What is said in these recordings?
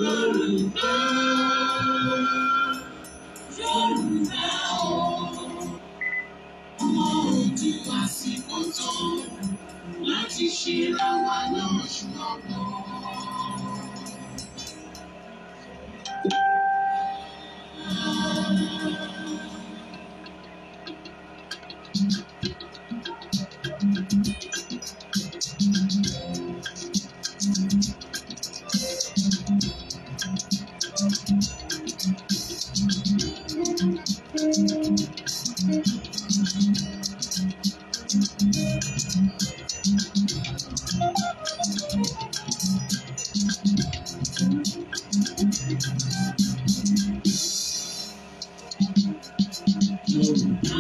Yorùbá, Yorùbá o, ọmọ Oòduà, àsìkò tó láti ṣera wa lóṣù ọgbọ̀n. Yorùbá, Yorùbá,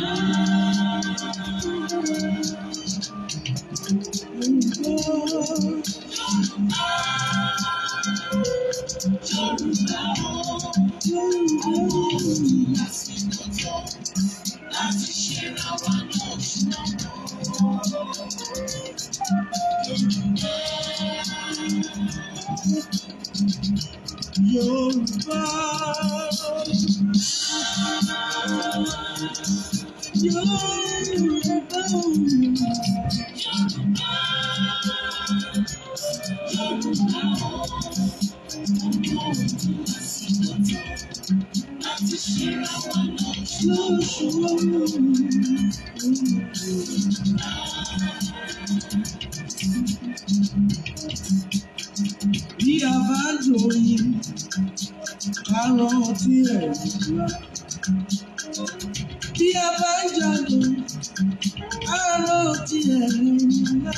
Yorùbá o, ọmọ Oòduà, àsìkò tó láti ṣera wa lóṣù ọgbọ̀n. Yorùbá. Yorùbá, Yorùbá, Yorùbá, Yorùbá o, ọmọ Oòduà, àsìkò tó láti ṣera wa lóṣù lóṣù ọgbọ̀n. Bí a bá joyin, ká rántí ẹ̀rù ńlá. Bí a bá ń jagun, ká rántí ẹ̀rù ńlá.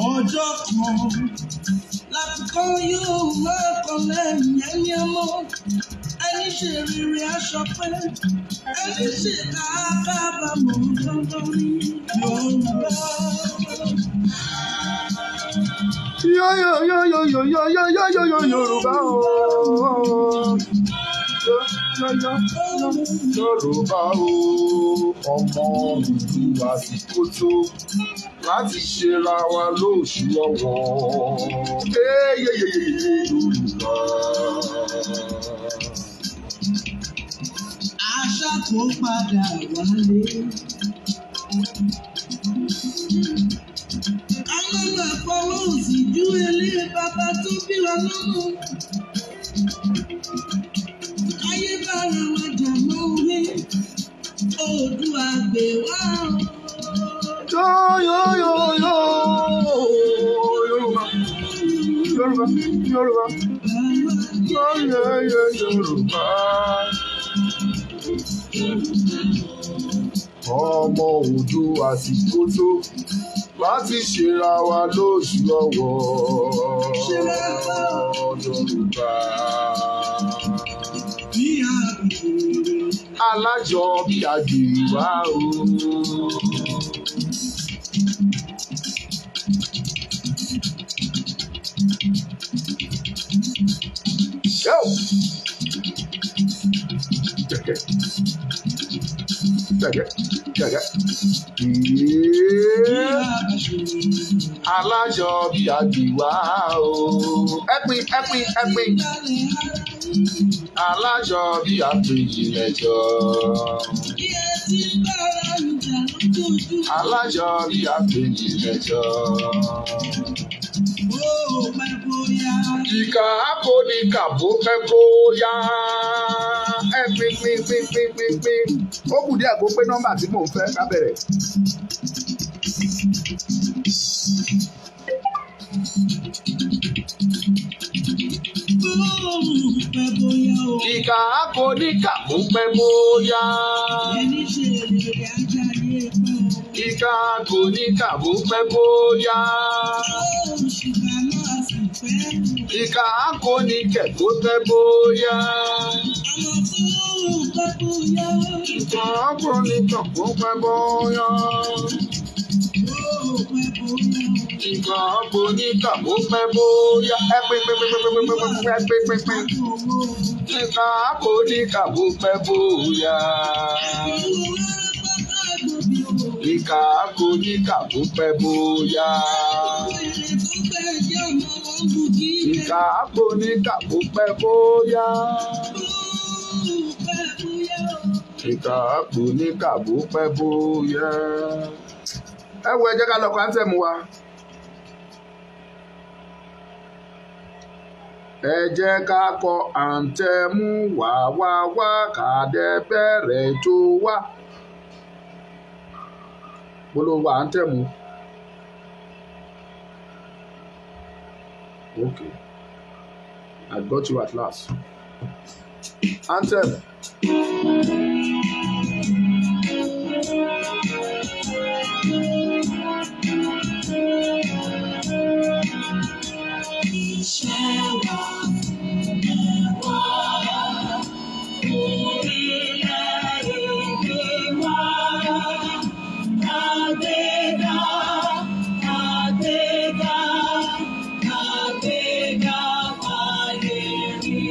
Ọjọ́ kan lákòókò yóò máa kọ lẹ́yìn ẹni ọmọ. Ẹni ṣe rere aṣọ pé, ẹni ṣe kábàámọ̀ dandan ní Yorùbá. Yo yo yo yo yo yo yo yo yo yo Yorùbá o. Yo yo yo yo Yorùbá o. Ọmọ Oòduà, àsìkò tó láti ṣera wa lóṣù ọ̀wọ̀. Eyeyeyeye Yorùbá. Àṣà kò padà wálé. Káyọ̀ máa fọwọ́ òsì ju ilé bàbá tó bí wa lọ́mọ. Káyé bára wa jà mọ́ òwe. Oòduà gbè wá o. Yo yo yo yo Yorùbá Yorùbá Yorùbá yo yo yo Yorùbá. Ọmọ Oòduà, àsìkò tó láti ṣera wa lóṣù ọ̀wọ̀. Ṣera wa. Yorùbá. Bí a bèrè. Alájọ bí àgbèrè o. Yo! Jẹ̀kẹ́. Jẹ̀kẹ́. Jẹ̀kẹ́. Bí Yeah. a bá ṣe rere. Alájọ bí àgbèwá o. Ẹ pín ẹ pín ẹ pín. Balẹ̀ ara yín. Alájọ bí àpèjì lẹ́jọ́. Bí ẹ ti ń bára ń jà lójoojúmọ́. Alájọ bí àpèjì lẹ́jọ́. Ó pẹ́ bóyá. Ìkà kò ní kàbó pẹ́ bóyá. Ẹ pín pín pín pín pín pín. Ó kù díẹ̀ kó pé nọ́mbà tí mò ń fẹ́ ká bẹ̀rẹ̀. Ó pẹ́ bóyá o. Ìkà kò ní kàbó pẹ́ bóyá. Ẹni ṣe rere ajáyé pẹ́ o. Ìkà kò ní kàbó pẹ́ bóyá. Ó ṣìkà náà sì pẹ́ o. Ìkà kò ní kẹ̀kọ́ pẹ́ bóyá. Àmọ́ tó pẹ́ bóyá. Ìkà kò ní kẹ̀kọ́ pẹ́ bóyá. Ó pẹ́ bóyá o. Ìkà kò ní kàbó pẹ́ bóyá. Ẹ pín pín pín pín pín pín pín ẹ pín pín pín. Owó. Ìkà kò ní kàbó pẹ́ bóyá. Ìwọ wá pápá gbòbí o. Ìkà kò ní kà bó pẹ́ bóyá. Ìkà kò ní kà bó pẹ́ bóyá. Ìkà kò ní kà bó pẹ́ bóyá. Ẹ wo, ẹ jẹ́ ká lọ kọ anthem wa. Ẹ jẹ́ ká kọ anthem wá wá wá ká dẹ̀ bẹ̀rẹ̀ tó wá. Polówó anthem. Okay, I got you at last. Anthem. Iṣẹ́ wa wá orílẹ̀-èdè wa. Kàgbéga, kàgbéga, kàgbéga fáyé rí.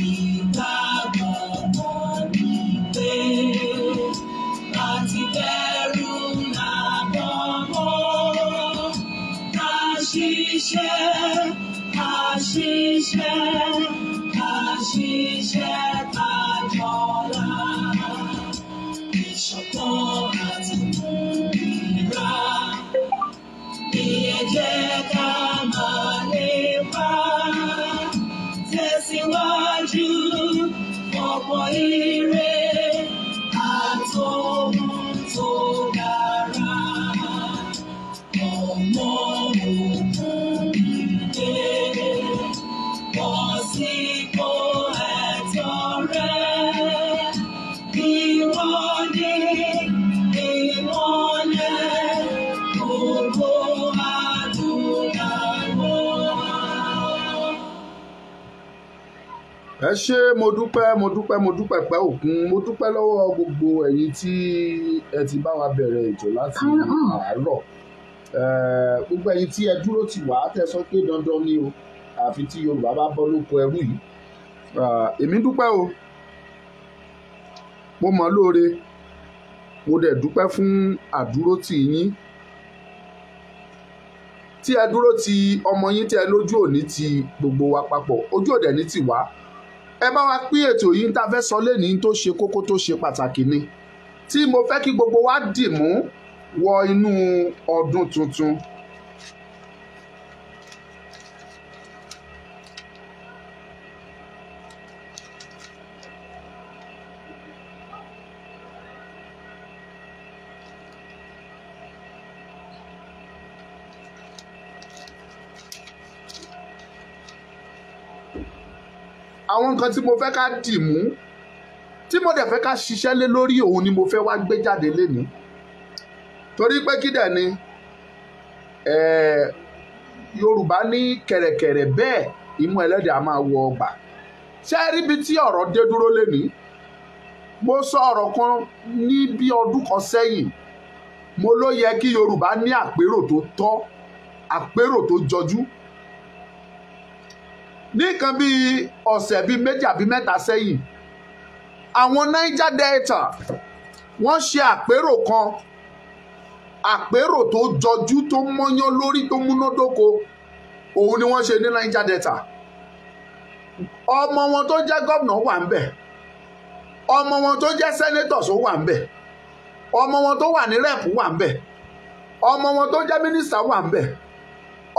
Ìgbàgbọ́ wọn ni pé láti bẹ̀rù làbọ̀ mọ́. Ká ṣiṣẹ́, ká ṣiṣẹ́, ká ṣiṣẹ́ ká jọlá. Ìṣọ̀kan àti òmìnira ní ẹ jẹ́ ká máa lépa. Tẹ̀síwájú ọ̀pọ̀ ire àtòhun tó dára. Ọmọ ogun dìde, bọ́ sípò ẹ̀tọ́ rẹ. Ìwọ ni ìmọ́lẹ̀ gbogbo adúláwọ̀. Ẹ ṣé, mo dúpẹ́, mo dúpẹ́, mo dúpẹ́ pẹ́ òkun. Mo dúpẹ́ lọ́wọ́ gbogbo ẹ̀yin tí ẹ ti bá wa bẹ̀rẹ̀ ètò láti àárọ̀. Gbogbo ẹ̀yin tí ẹ dúró tì wá, tẹ́ sọ pé dandan ni o, àfi tí Yorùbá bá bọ́ lóko ẹrú yìí. Èmi dúpẹ́ o, mo mọ̀ lóore, mo dẹ̀ dúpẹ́ fún àdúrótì yín tí ẹ dúró ti ọmọ yín, tí ẹ lójú òní ti gbogbo wa papọ̀, ojú òdẹ̀ ní ti wá. Ẹ bá wa pín ètò yìí. Tá a fẹ́ sọ lẹ́nìí tó ṣe kókó, tó ṣe pàtàkì ni, tí mo fẹ́ kí gbogbo wa dì mú wọ inú ọdún tuntun. Àwọn nǹkan tí mo fẹ́ ká dì mú, tí mo dẹ̀ fẹ́ ká ṣiṣẹ́ lé lórí, òun ni mo fẹ́ wá gbé jáde lénìí. Torí pé kí dẹ̀ ni, Yorùbá ní kẹ̀rẹ̀kẹ̀rẹ̀ bẹ́ẹ̀, imú ẹlẹ́dẹ̀ á máa wọ ọgbà. Ṣé ẹ rí ibi tí ọ̀rọ̀ dé dúró lénìí? Mo sọ ọ̀rọ̀ kan ní bí ọdún kan sẹ́yìn. Mo ló yẹ kí Yorùbá ní àpérò tó tọ́, àpérò tó jọjú. Ní nǹkan bíi ọ̀sẹ̀ bíi 2 àbí 3 sẹ́yìn, àwọn Niger Delta, wọ́n ṣe àpérò kan, àpérò tó jọjú, tó mọ́yán lórí, tó múnádóko, òun ni wọ́n ṣe ní Niger Delta. Ọmọ wọn tó jẹ́ gómìnà wà ń bẹ̀, ọmọ wọn tó jẹ́ senators ó wà ń bẹ̀, ọmọ wọn tó wà ní rep wà ń bẹ̀, ọmọ wọn tó jẹ́ minister wà ń bẹ̀,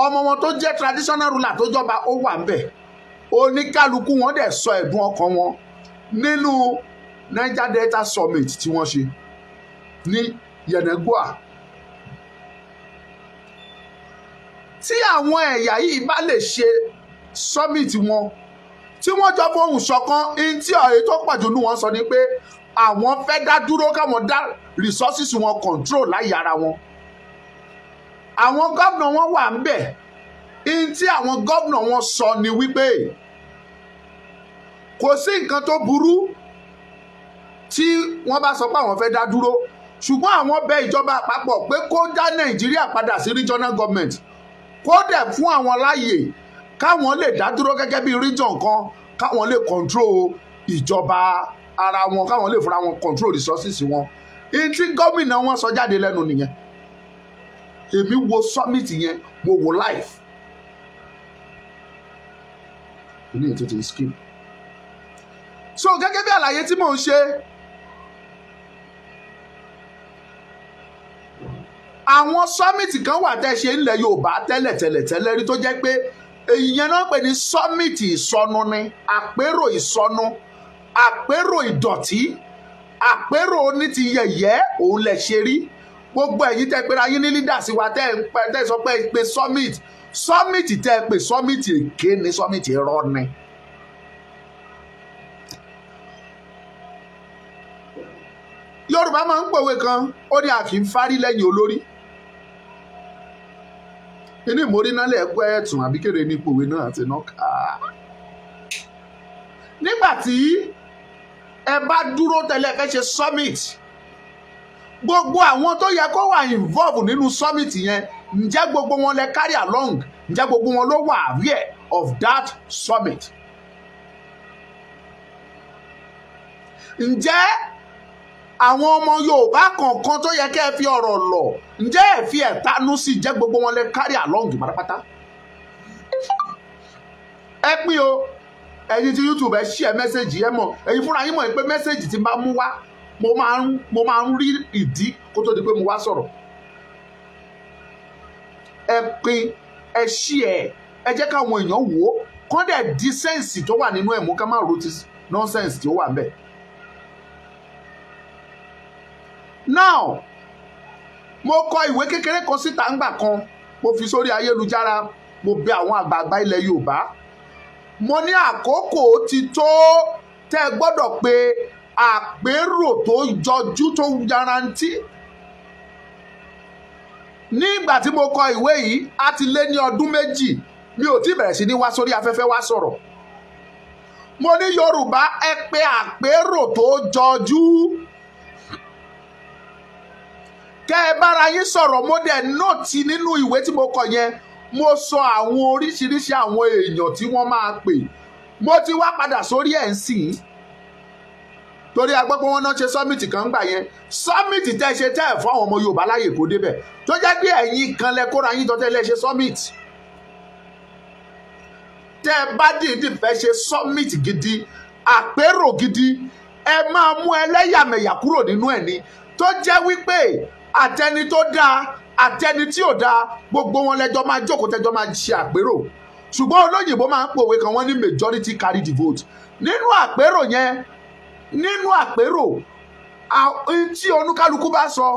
ọmọ wọn tó jẹ́ traditional ruler tó jọba ó wà ń bẹ̀. Oníkálukú wọn dẹ̀ sọ ẹ̀dùn ọkàn wọn nínú Niger Delta Summit tí wọ́n ṣe ní Yenagoa. Tí àwọn ẹ̀yà yìí bá lè ṣe summit wọn, tí wọ́n jọ fohùn ṣọ̀kan, in tí ọ̀rẹ́ tó pọ̀jù nù wọ́n sọ ni pé àwọn fẹ́ dá dúró, káwọn dá resources wọn control láyé ara wọn. Àwọn gómìnà wọn wà ń bẹ̀. In tí àwọn gómìnà wọn sọ ni wípé kò sí nǹkan tó burú tí wọ́n bá sọ pé àwọn fẹ́ dá dúró, ṣùgbọ́n àwọn bẹ̀ ìjọba àpapọ̀ pé kó dá Nàìjíríà padà sí regional government, kó dẹ̀ fún àwọn láàyè káwọn lè dá dúró gẹ́gẹ́ bí region kan, káwọn lè control ìjọba ara wọn, káwọn lè fúnra wọn control resources wọn. Èyí tí gómìnà wọn sọ jáde lẹ́nu nìyẹn. Èmi wo summit yẹn, mo wo live. Ní ètò ti scheme. So gẹ́gẹ́ bí àlàyé tí mò ń ṣe, àwọn summit kan wà tẹ́ ṣe ńlẹ̀ Yorùbá tẹ́lẹ̀ tẹ́lẹ̀ tẹ́lẹ̀ rí, tó jẹ́ pé ìyẹn náà pè ní summit ìsọnù ni, àpérò ìsọnù, àpérò ìdọ̀tí, àpérò ní ti yẹ̀yẹ́ òun lẹ̀ ṣe rí. Gbogbo ẹ̀yin tẹ́ pera yín ní leaders wa, tẹ́ sọ pé pé summit, summit tẹ́ pé summit èké ni, summit irọ́ ni. Yorùbá máa ń pòwe kan, ó ní a kì í fárí lẹ́yìn olórí. Inú ìmórí náà lẹ́ẹ̀kọ́ ẹ̀tùn àbíkèrè ní pòwe náà àti náà ká. Nígbà tí ẹ bá dúró tẹ́lẹ̀ fẹ́ ṣe summit, gbogbo àwọn tó yẹ kó wà involve nínú summit yẹn, ǹjẹ́ gbogbo wọn lẹ carry along? Ǹjẹ́ gbogbo wọn ló wà aware of that summit? Ǹjẹ́ àwọn ọmọ Yorùbá kọ̀ọ̀kan tó yẹ kẹ́ ẹ fi ọ̀rọ̀ lọ̀, ǹjẹ́ ẹ fi ẹ̀tanú sí? Jẹ́ gbogbo wọn lẹ carry along pátápátá? Ẹ pín o, ẹ̀yin tí YouTube ẹ share message ẹ mọ̀, ẹ̀yin fúnra yín mọ̀ pé message tí n bá mú wá, mo máa ń rí ìdí kó tó di pé mo wá sọ̀rọ̀. Ẹ pín, ẹ share, ẹ jẹ́ káwọn èèyàn wò ó, kán dẹ̀ di sense tó wà nínú ẹ̀ mú, ká má ro ti nonsense tí ó wà ńbẹ̀. Now, mo kọ ìwé kékeré kan síta ńgbà kan, mo fi sórí ayélujára, mo bẹ̀ àwọn àgbààgbà ilẹ̀ Yorùbá. Mo ní àkókò ti tó tẹ́ ẹ gbọ́dọ̀ pé àpérò tó jọjú tó yarantí. Nígbà tí mo kọ ìwé yìí, á ti lé ní ọdún 2, mi ò tí bẹ̀rẹ̀ sí ní wá sórí afẹ́fẹ́ wá sọ̀rọ̀. Mo ní Yorùbá, ẹ pé àpérò tó jọjú, kẹ́ ẹ bára yín sọ̀rọ̀. Mo dẹ̀ nóòtì nínú ìwé tí mo kọ yẹn, mo sọ àwọn oríṣiríṣi àwọn èèyàn tí wọ́n máa pè. Mo ti wá padà sórí ẹ̀ ń sìn, torí a gbọ́ pé wọ́n náà ṣe summit kan gbà yẹn. Summit tẹ́ ṣe tẹ́ ẹ̀ fún àwọn ọmọ Yorùbá láyè kó débẹ̀, tó jẹ́ pé ẹ̀yin kan lẹ kóra yín tọ́tẹ́ lẹ́ ṣe summit. Tẹ́ ẹ bá dìídì fẹ́ ṣe summit gidi, àpérò gidi, ẹ máa mú ẹlẹ́yàmẹ̀yà kúrò nínú ẹ̀ ni, tó jẹ́ wípé àtẹni tó dáa àtẹni tí ò dáa, gbogbo wọn lẹ́jọ́ máa jókòó tẹ́jọ́ máa ṣe àpérò. Ṣùgbọ́n olóyìnbó máa ń pòwe kan, wọ́n ní majority carry the vote. Nínú àpérò yẹn, nínú àpérò tí olúkálukú bá sọ,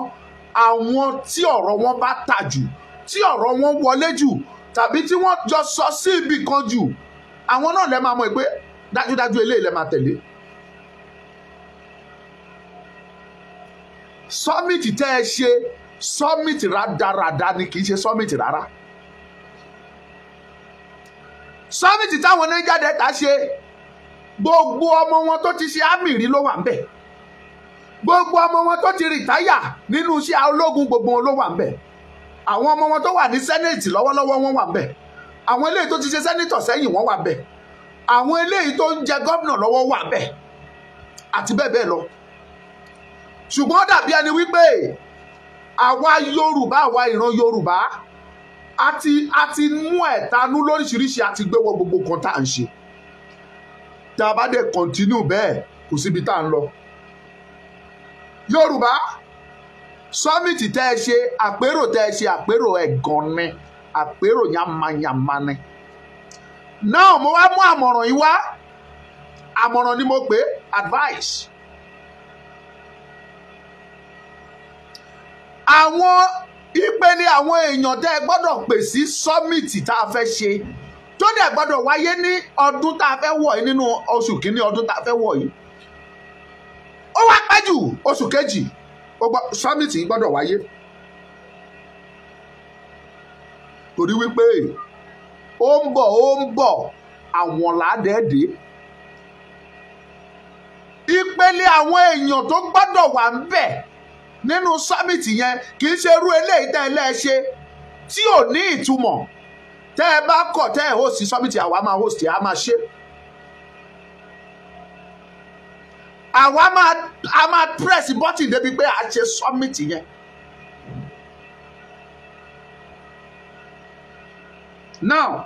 àwọn tí ọ̀rọ̀ wọn bá tà jù, tí ọ̀rọ̀ wọn wọlé jù, tàbí tí wọ́n jọ sọ sí ibì kan jù, àwọn náà lẹ máa mọ̀ pé dájúdájú eléyìí lẹ máa tẹ̀lé. Summit tẹ́ ẹ ṣe, summit rádaràda ni, kì í ṣe summit rárá. Summit táwọn Niger Delta ṣe, gbogbo ọmọ wọn tó ti ṣe àmì rí ló wà ńbẹ̀. Gbogbo ọmọ wọn tó ti rìtáyà nínú iṣẹ́ ológun, gbogbo wọn ló wà ńbẹ̀. Àwọn ọmọ wọn tó wà ní sẹ́nẹ̀tì lọ́wọ́lọ́wọ́ wọn wà ńbẹ̀. Àwọn eléyìí tó ti ṣe sẹ́nẹ̀tọ̀ sẹ́yìn wọn wà ńbẹ̀. Àwọn eléyìí tó ń jẹ gómìnà lọ́wọ́ wà ńbẹ̀, àti bẹ́ẹ̀ bẹ́ẹ̀ lọ. Ṣùgbọ́n ó dàbí ẹni wípé àwa Yorùbá, àwa ìran Yorùbá, a ti mú ẹ̀tanú lóríṣiríṣi, a ti gbé wọ gbogbo kan tá à ń ṣe. Tá a bá dẹ̀ kọ̀ntínú bẹ́ẹ̀, kò síbi tá à ń lọ. Yorùbá, summit tẹ́ ẹ ṣe, àpérò tẹ́ ẹ ṣe, àpérò ẹ̀gàn ni, àpérò yamayama ni. Náà mo wá mú àmọ̀ràn yìí wá, àmọ̀ràn ni mo pè é, advice. Àwọn ìpele àwọn èèyàn tẹ́ ẹ gbọ́dọ̀ pè sí summit tá a fẹ́ ṣe, tó dẹ̀ gbọ́dọ̀ wáyé ní ọdún tá a fẹ́ wọ̀ yìí, nínú oṣù kìíní ọdún tá a fẹ́ wọ̀ yìí. Ó wá pẹ́ jù oṣù kejì, summit yìí gbọ́dọ̀ wáyé. Torí wípé ó ń bọ̀ àwọn làádẹ́ẹ̀dẹ́. Ìpele àwọn èèyàn tó gbọ́dọ̀ wà ń bẹ̀ nínú summit yẹn kì í ṣe irú eléyìí tẹ́ ẹ lẹ́ẹ̀ṣe tí ò ní ìtumọ̀. Tẹ́ ẹ bá kọ̀ tẹ́ ẹ host summit, àwa máa host, a máa ṣe. Àwa máa press button débi pé a ṣe summit yẹn. Now,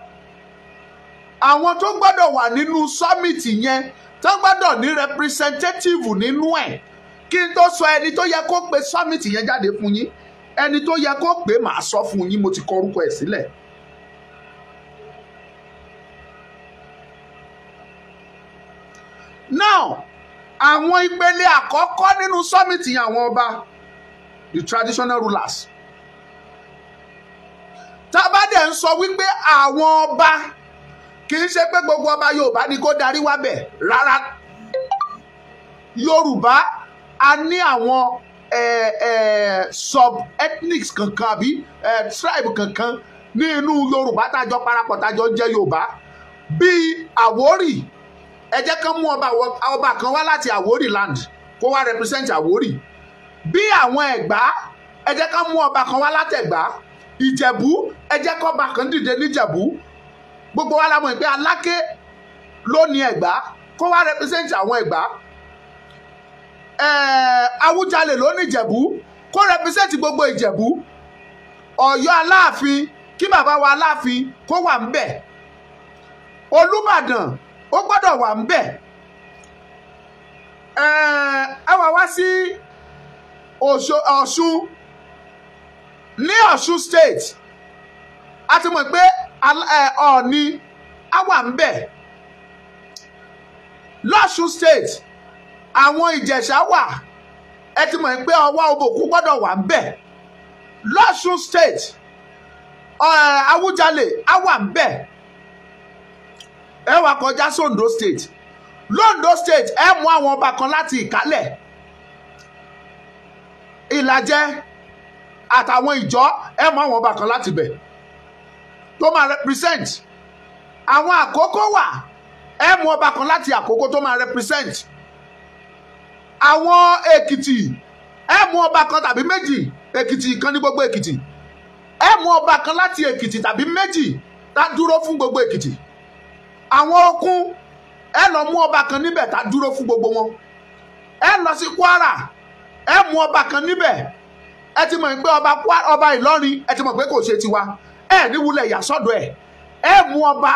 àwọn tó gbọ́dọ̀ wà nínú summit yẹn, tó gbọ́dọ̀ ní representative nínú ẹ̀, kí n tó sọ ẹni tó yẹ kó pe summit yẹn jáde fún yín, ẹni tó yẹ kó pè màá sọ fún yín, mo ti kọ orúkọ ẹ̀ sílẹ̀. Now, àwọn ìpele àkọ́kọ́ nínú summit yẹn, àwọn ọba, the traditional rulers. Tá bá dẹ̀ ń sọ wípé àwọn ọba, kì í ṣe pé gbogbo ọba Yorùbá ni kó darí wá bẹ̀ rárá. Yorùbá a ní àwọn sub-ethnics kankan àbí tribe kankan ní inú Yorùbá tájọ parapọ̀ tájọ jẹ́ Yorùbá, bíi Àwórì. Ẹ jẹ́ kán mú ọba kan wá láti Àwórì land kó wá represent Àwórì. Bí àwọn Ẹ̀gbá, ẹ jẹ́ kán mú ọba kan wá látẹ̀gbá. Ìjẹ̀bú, ẹ jẹ́ kọ́ba kan dìde níjẹ̀bú. Gbogbo wa la mọ̀ pé Aláké ló ní Ẹ̀gbá, kó wá represent àwọn Ẹ̀gbá. Awújalè ló ní Ìjẹ̀bú, kó represent gbogbo Ìjẹ̀bú. Ọ̀yọ́ Aláàfin, kí bàbá wa Aláàfin kó wà ńbẹ̀. Olúbàdàn ó gbọ́dọ̀ wà ńbẹ̀. Ẹ wá sí Ọ̀ṣun. Ní Ọ̀ṣun state, a ti mọ̀ pé Ọọ̀ni á wà ńbẹ̀. Lọ́ṣun state, àwọn Ìjẹ̀ṣà wà, ẹ ti mọ̀ pé Ọwá Òbòkú gbọ́dọ̀ wà ńbẹ̀. Lọ́ṣun state, Awújalè á wà ńbẹ̀. Ẹ wá kọjá sóńdó state. Lóńdó state, ẹ mú àwọn ọba kan láti Ìkálẹ̀, Ìlàjẹ àtàwọn ìjọ, ẹ mú àwọn ọba kan láti bẹ̀ tó máa represent. Àwọn Àkókó wà, ẹ mú ọba kan láti Àkókó tó máa represent. Àwọn Èkìtì, ẹ mú ọba kan tàbí méjì. Èkìtì kan ní gbogbo Èkìtì, ẹ mú ọba kan láti Èkìtì tàbí méjì tá dúró fún gbogbo Èkìtì. Àwọn Òkun, ẹ lọ mú ọba kan níbẹ̀ tá dúró fún gbogbo wọn. Ẹ lọ sí Kwara, ẹ mú ọba kan níbẹ̀. Ẹ ti mọ̀ pé ọba Ìlọrin, ẹ ti mọ̀ pé kò ṣe tiwa, ẹ ní wulẹ̀ yà sọ́dọ̀ ẹ̀. Ẹ mú ọba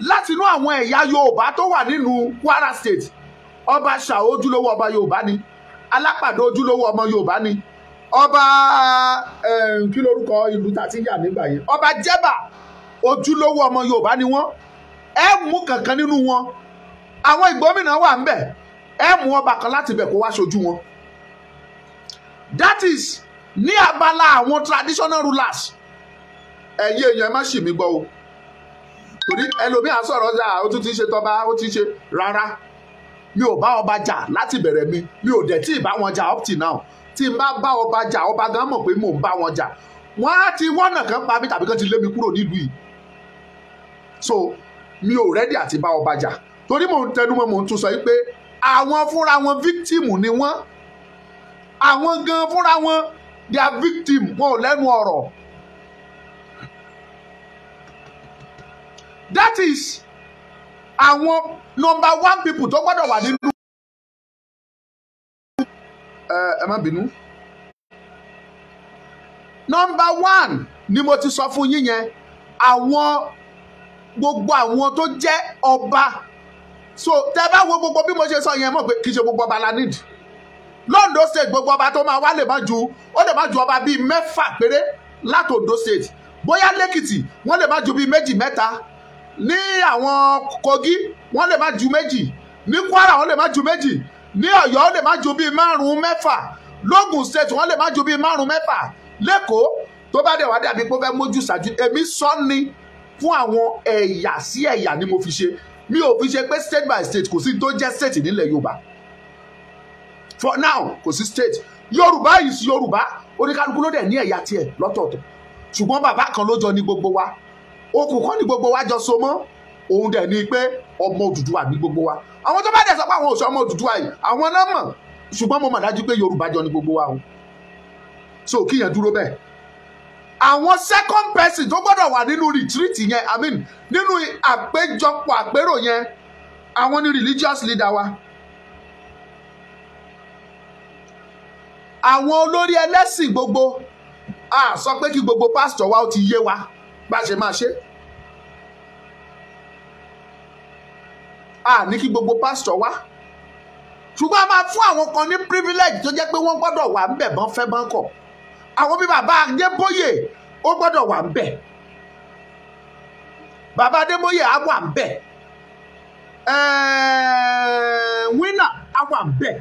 láti inú àwọn ẹ̀yà Yorùbá tó wà nínú Kwara state. Ọba Ṣàó ojúlówó ọba Yorùbá ni, Alápàdé ojúlówó ọmọ Yorùbá ni, ọba kí lórúkọ ìlú tá a ti yà nígbà yẹn, ọba Jẹ́bà ojúlówó ọmọ Yorùbá ni wọ́n. Ẹ mú kankan nínú wọn. Àwọn Ìgbómìnà wà ńbẹ̀, ẹ mú ọba kan láti bẹ̀ kó wá ṣojú wọn. That is ní abala àwọn traditional rulers. Ẹ̀yin èèyàn, ẹ má ṣì mí gbọ́ o, torí ẹlòmíà sọ̀rọ̀ ọjà, ó tún ti ṣe tọba, ó ti ṣe rárá. Mi ò bá ọba jà láti bẹ̀rẹ̀ mi, mi ò dẹ̀ tí ì bá wọn jà up till now. Tí n bá bá ọba jà, ọba gan mọ̀ pé mò ń bá wọn jà, wọ́n á ti wọ́nà kan pa mí tàbí kan ti lé mi kúrò nílùú yìí. So mi ò rẹ́dí àti bá ọba jà, torí mò ń tẹnumọ́, mò ń tún sọ yìí pé àwọn fúnra wọn victim ni wọ́n. Àwọn gan fúnra wọn, they are victim, wọn ò lẹ́nu ọ̀rọ̀. That is àwọn number one people tó gbọ́dọ̀ wà nínú. Ẹ má bínú. Number one ni mo ti sọ fún yín yẹn, àwọn gbogbo àwọn tó jẹ́ ọba. So tẹ bá wo gbogbo bí mo ṣe sọ yẹn, mọ̀ pé kì í ṣe gbogbo ọba la need. Lóńdó state, gbogbo ọba tó máa wá lè má ju, ó lè má ju ọba bíi mẹ́fà péré láti Ondo state. Bóyá lẹ́kìtì, wọ́n lè má ju bíi méjì mẹ́ta. Ní àwọn Kogi, wọ́n lè má ju méjì. Ní Kwara, wọ́n lè má ju méjì. Ní Ọ̀yọ́, lè má ju bíi márùn-ún mẹ́fà. Lógùn state, wọ́n lè má ju bíi márùn-ún mẹ́fà. Lẹ́kọ̀ọ́, tó bá dẹ̀ wá dàbí pé ó fẹ́ mójú ṣáájú, èmi sọ ni fún àwọn ẹ̀yà sí ẹ̀yà ni mo fi ṣe. Mi ò fi ṣe pé state by state. Kò sí tó jẹ́ state nílẹ̀ Yorùbá for now, kò sí state. Yorùbá is Yorùbá, oníkálukú ló dẹ̀ ní ẹ̀yà tiẹ̀ lọ́tọ̀ọ̀tọ̀, ṣùgbọ́n bàbá kan ló jọ ní gbogbo wa, okùn kan ní gbogbo wa jọ so mọ́. Òun dẹ̀ ni pé ọmọ Odùduwà ní gbogbo wa. Àwọn tó bá dẹ̀ sọ pé àwọn ò sọ ọmọ Odùduwà yìí, àwọn náà mọ̀, ṣùgbọ́n mo mọ̀ dájú pé Yorùbá jọ ní gbogbo wa o. So kíyẹn dúró bẹ́ẹ̀. Àwọn second person tó gbọ́dọ̀ wà nínú retreat yẹn, I mean nínú àpéjọpọ̀ àpérò yẹn, àwọn ni religious leader wa. Àwọn olórí ẹlẹ́sìn gbogbo, a sọ pé kí gbogbo pásítọ̀ wa ó ti yé wa bá ṣe máa ṣe. A ní kí gbogbo pásítọ̀ wá, ṣùgbọ́n a máa fún àwọn kan ní privilege tó jẹ́ pé wọ́n gbọ́dọ̀ wà ńbẹ̀ bọ́n fẹ́ bọ́n kọ̀. Àwọn bí bàbá Adébóyè, ó gbọ́dọ̀ wà ńbẹ̀. Bàbá Adébóyè á wà ńbẹ̀. Winner á wà ńbẹ̀.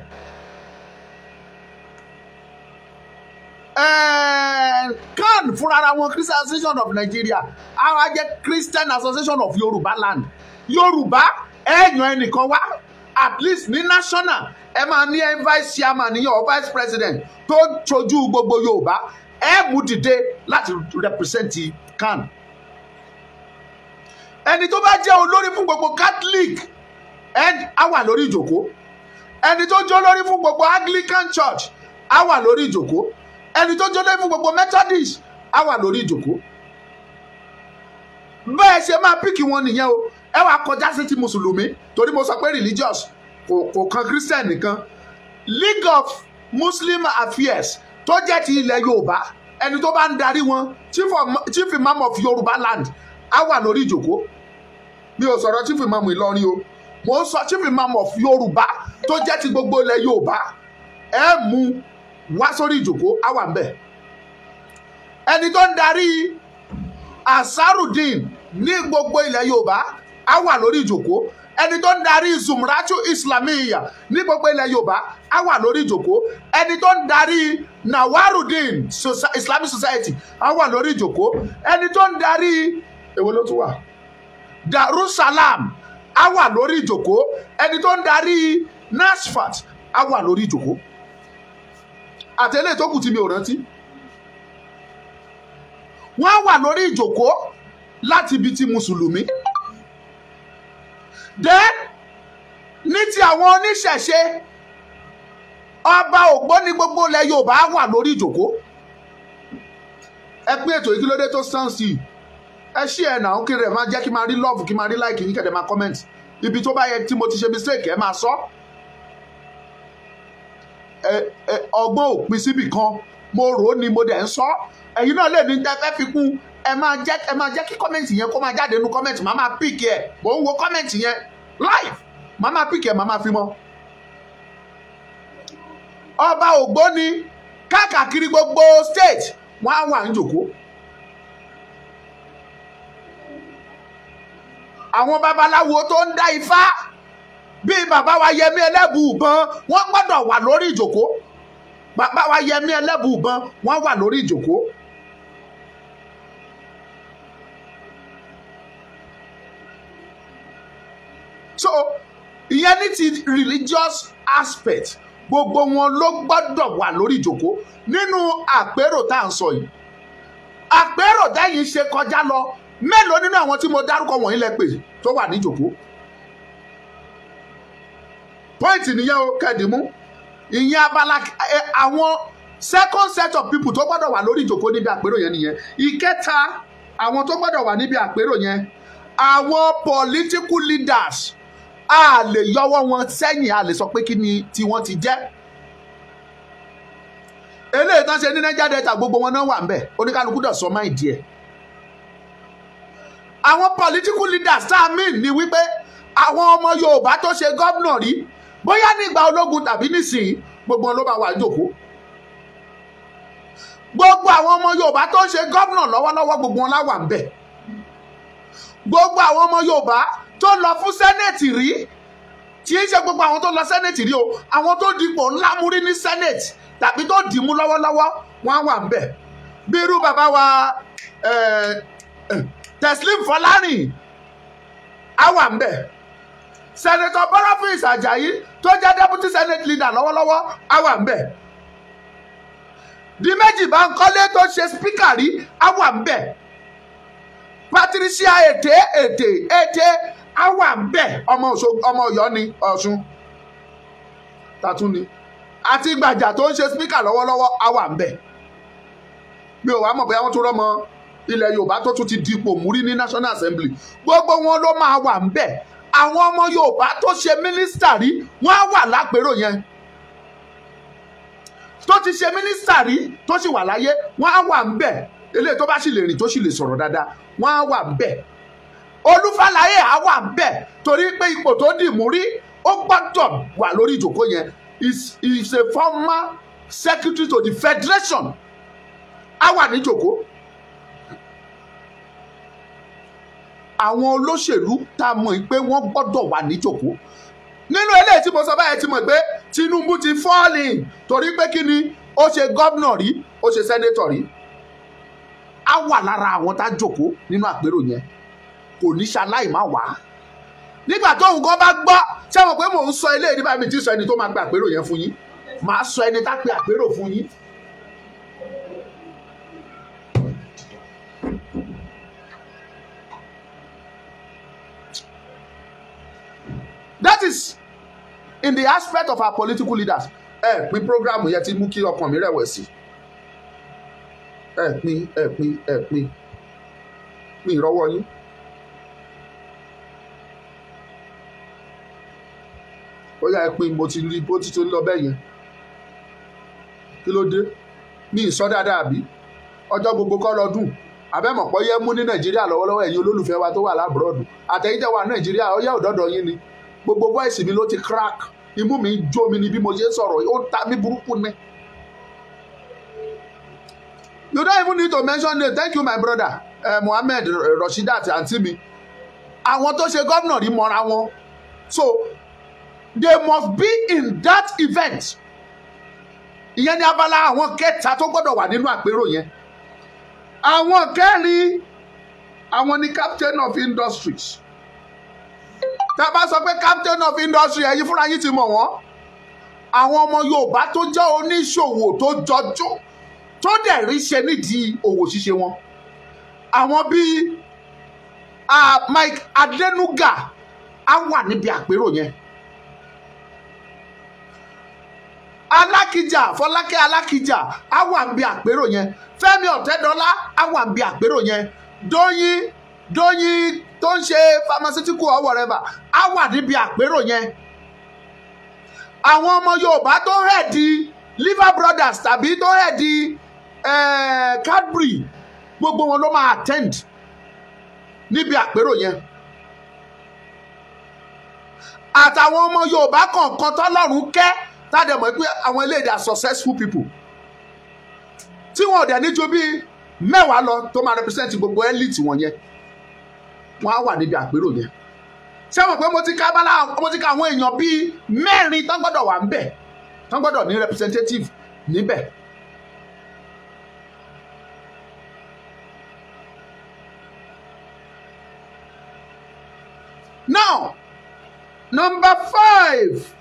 CAN fúnra wọn, Christian Association of Nigeria, á wá jẹ́ Christian Association of Yorùbá Land. Yorùbá, ẹ̀yàn ẹnìkan wá at least ní national, ẹ máa ní vice chairman níyàn or vice president tó ṣojú gbogbo Yorùbá, ẹ mú dìde láti represent CAN. Ẹni tó bá jẹ́ olórí fún gbogbo Catholic, ẹ á wà lórí ìjòkó. Ẹni tó jẹ́ olórí fún gbogbo Anglican Church á wà lórí ìjòkó. Ẹni tó jẹ́ olórí fún gbogbo Methodist á wà lórí ìjòkó. Bẹ́ẹ̀ ṣe máa pick wọn nìyẹn o. Ẹ wá kọjá sí ti mùsùlùmí, torí mo sọ pé religious kò kan Christian nìkan. League of Muslim Affairs tó jẹ́ ti ilẹ̀ Yorùbá, ẹni tó bá ń darí wọn, Chief Imam of Yorùbá Land, á wà lórí ìjòkó. Mi ò sọ̀rọ̀ Chief Imam Ìlọrin o, mo ń sọ Chief Imam of Yorùbá tó jẹ́ ti gbogbo ilẹ̀ Yorùbá. Ẹ mú wá sórí ìjòkó, á wà ńbẹ̀. Ẹni tó ń darí Ansarudeen ní gbogbo ilẹ̀ Yorùbá á wà lórí ìjòkó. Ẹni tó ń darí Zumratu Islamiyya ní gbogbo ilẹ̀ Yorùbá á wà lórí ìjòkó. Ẹni tó ń darí Nawarudeen Islamic Society á wà lórí ìjòkó. Ẹni tó ń darí, èwo ló tún wà, Darussalam á wà lórí ìjòkó. Ẹni tó ń darí Nasfat á wà lórí ìjòkó. Àtẹlẹ́ tó kù tí mi ò rántí, wọ́n wà lórí ìjòkó láti ibi tí mùsùlùmí. Then ní ti àwọn oníṣẹ̀ṣe, ọba Ògbóni gbogbo ilẹ̀ Yorùbá wà lórí ìjòkó. Ẹ pín ètò ìkílódé tó sàn sí i, ẹ ṣí ẹ náà kí rẹ máa jẹ́ kí máa rí love, kí máa rí like yín, kẹ̀dẹ̀ máa comment. Ibi tó bá yẹ tí mo ti ṣe mistake, ẹ máa sọ. Ẹ ọgbọ́n ò pín síbì kan, mo rò ó ni mo dẹ̀ ń sọ. Ẹ̀yin náà lè ní tẹ́ fẹ́ fi kún. Ẹ máa jẹ́ kí comment yẹn kó máa jáde nínú comment, máa máa pick ẹ̀. Mò ń wo comment yẹn live, máa máa pick ẹ̀, máa máa fi mọ́. Ọba Ògbóni káàkiri gbogbo state, wọ́n á wà ń jòkó. Àwọn babaláwo tó ń dá ifá bíi bàbá wa Yẹmí Ẹlẹ́bùúbọn, wọ́n gbọ́dọ̀ wà lórí ìjòkó. Bàbá wa Yẹmí Ẹlẹ́bùúbọn, wọ́n wà lórí ìjòkó. So ìyẹn ní ti religious aspect, gbogbo wọn ló gbọ́dọ̀ wà lórí ìjòkó nínú àpérò tá à ń sọ yìí. Àpérò tẹ́yìn ṣe kọjá lọ, mélòó nínú àwọn tí mo dárúkọ wọ̀nyí lẹ pè tó wà ní ìjòkó? Point nìyẹn o, kẹ́ẹ̀dìmú. Ìyẹn abala àwọn second set of people tó gbọ́dọ̀ wà lórí ìjòkó níbi àpérò yẹn nìyẹn. Ìkẹta, àwọn tó gbọ́dọ̀ wà níbi àpérò yẹn, àwọn political leaders. A lè yọwọ́ wọn sẹ́yìn, a lè sọ pé kí ni tí wọ́n ti jẹ́. Eléyìí tán ṣe ní Niger Delta, gbogbo wọn náà wà ń bẹ̀, oníkálukú dẹ̀ sọ máa díẹ̀. Àwọn political leaders tá a mean ni wípé àwọn ọmọ Yorùbá tó ṣe gómìnà rí, bóyá nígbà ológun tàbí nísìnyí, gbogbo wọn ló bá wà jókòó. Gbogbo àwọn ọmọ Yorùbá tó ń ṣe gómìnà lọ́wọ́lọ́wọ́, gbogbo wọn lá wà ń bẹ̀. Gbogbo àwọn ọmọ Yorùbá tó lọ fún senate rí, tí í ṣe gbogbo àwọn tó lọ senate rí o, àwọn tó dipò ńlá mú rí ní senate tàbí tó dìímú lọ́wọ́lọ́wọ́, wọ́n á wà ń bẹ̀. Bí irú bàbá wa Teslim Fọlárìn á wà ń bẹ̀. Senator Boniface Ajayi tó jẹ́ deputy senate leader lọ́wọ́lọ́wọ́ á wà ń bẹ̀. Diméjì Bánkọ́lé tó ṣe speaker rí á wà ń bẹ̀. Patricia Ètè Ètè Ètè á wà ń bẹ̀, ọmọ ọmọ Ọ̀yọ́ ni, Ọ̀ṣun tàtún ni. Àti Gbàjà tó ń ṣe speaker lọ́wọ́lọ́wọ́ á wà ń bẹ̀. Mi ò wá mọ̀ bóyá wọ́n tún rọ́mọ ilẹ̀ Yorùbá tó tún ti dipò múrí ní National Assembly. Gbogbo wọn ló máa wà ń bẹ̀. Àwọn ọmọ Yorùbá tó ṣe mínísítà rí, wọ́n á wà lápérò yẹn. tó ti ṣe mínísítà rí tó sì wà láyé, wọ́n á wà ń bẹ̀. Eléyìí tó bá sì lè rìn tó sì lè sọ̀rọ̀ dáadáa, wọ́n á wà ń bẹ̀. Olú Fálaè á wà ń bẹ̀ torí pé ipò tó dì mú rí, ó gbọ́dọ̀ wà lórí ìjókòó yẹn. Is a former secretary to the federation, á wà níjókòó. Àwọn olóṣèlú tá a mọ̀ pé wọ́n gbọ́dọ̀ wà níjókòó. Nínú eléyìí tí mo sọ báyẹn ti mọ̀ pé Tinubu ti fọ́ọ̀lì torí pé kí ni, ó ṣe gómìnà rí, ó ṣe sẹ́nétọ̀ rí. Á wà lára àwọn tá a jókòó nínú àpérò yẹn, kò ní ṣaláì má wá. Nígbà tóun kan bá gbọ́, ṣé wọn pé mò ń sọ eléyìí nígbà mi ti sọ ẹni tó máa gba àpérò yẹn fún yín, màá sọ ẹni tá pe àpérò fún yín. That is in the aspect of our political leaders. Ẹ pín programu yẹn ti mú kí ọkàn mi rẹ̀wẹ̀sì. Ẹ pín ẹ pín ẹ pín mi ìrọwọ́ yín. Ó yá ẹ pín, mo ti rí bó ti tó ń lọ bẹ́ẹ̀ yẹn. Kí ló dé? Mi ì sọ dáadáa àbí? Ọjọ́ gbogbo kọ́ lọ́dún. Àbẹ́mọ̀pọ̀ yẹ mú ní Nàìjíríà lọ́wọ́lọ́wọ́, ẹ̀yin olólùfẹ́ wa tó wà lábúrọ̀dù. Àtẹ̀yìntẹ̀ wà Nàìjíríà, ọyẹ́ òdọ́dọ̀ yín ni. Gbogbo voice mi ló ti crack. Imú mi ń jó mi ni bí mo ṣe ń sọ̀rọ̀, ó ta mí burúkú ni. You don't even need to mention name. Thank you my brother Mohammed Rasheedat àǹtí mi. Àwọn tó ṣe gómìnà rí mọ́ra wọn. So they must be in that event. Ìyẹn ni abala àwọn kẹta tó gbọ́dọ̀ wà nínú àpérò yẹn. Àwọn kẹrin, àwọn ni captain of industries. Tá a bá sọ pé captain of industry, ẹ̀yin fúnra yín ti mọ̀ wọ́n. Àwọn ọmọ Yorùbá tó jẹ́ oníṣòwò tó jọjú, tó dẹ̀ rí ṣe nídìí òwò ṣíṣe wọn. Àwọn bíi Mike Adenuga á wà níbi àpérò yẹn. Alákìjà, Fọlákẹ́ Alákìjà á wà níbi àpérò yẹn. Fẹ́mi Ọ̀tẹ́dọ́lá á wà níbi àpérò yẹn. Dóyin tó ń ṣe pharmaceutical or whatever á wà níbi àpérò yẹn. Àwọn ọmọ Yorùbá tó hẹ̀dí Liver Brothers tàbí tó hẹ̀dí Cadbury, gbogbo wọn ló máa attend níbi àpérò yẹn. Àtàwọn ọmọ Yorùbá kọ̀ọ̀kan tọ́lọ́run kẹ́, tádẹ̀ mọ̀ pé àwọn eléyìí are successful people tí wọn ò dẹ̀ ní ju bíi mẹ́wàá lọ tó máa represent gbogbo elite wọn yẹn, wọn á wà níbi àpérò yẹn. Ṣé wọn pé mo ti ka abala, mo ti ka àwọn èèyàn bíi mẹ́rin tán gbọ́dọ̀ wà ńbẹ̀, tán gbọ́dọ̀ ní representative níbẹ̀. Now, number 5,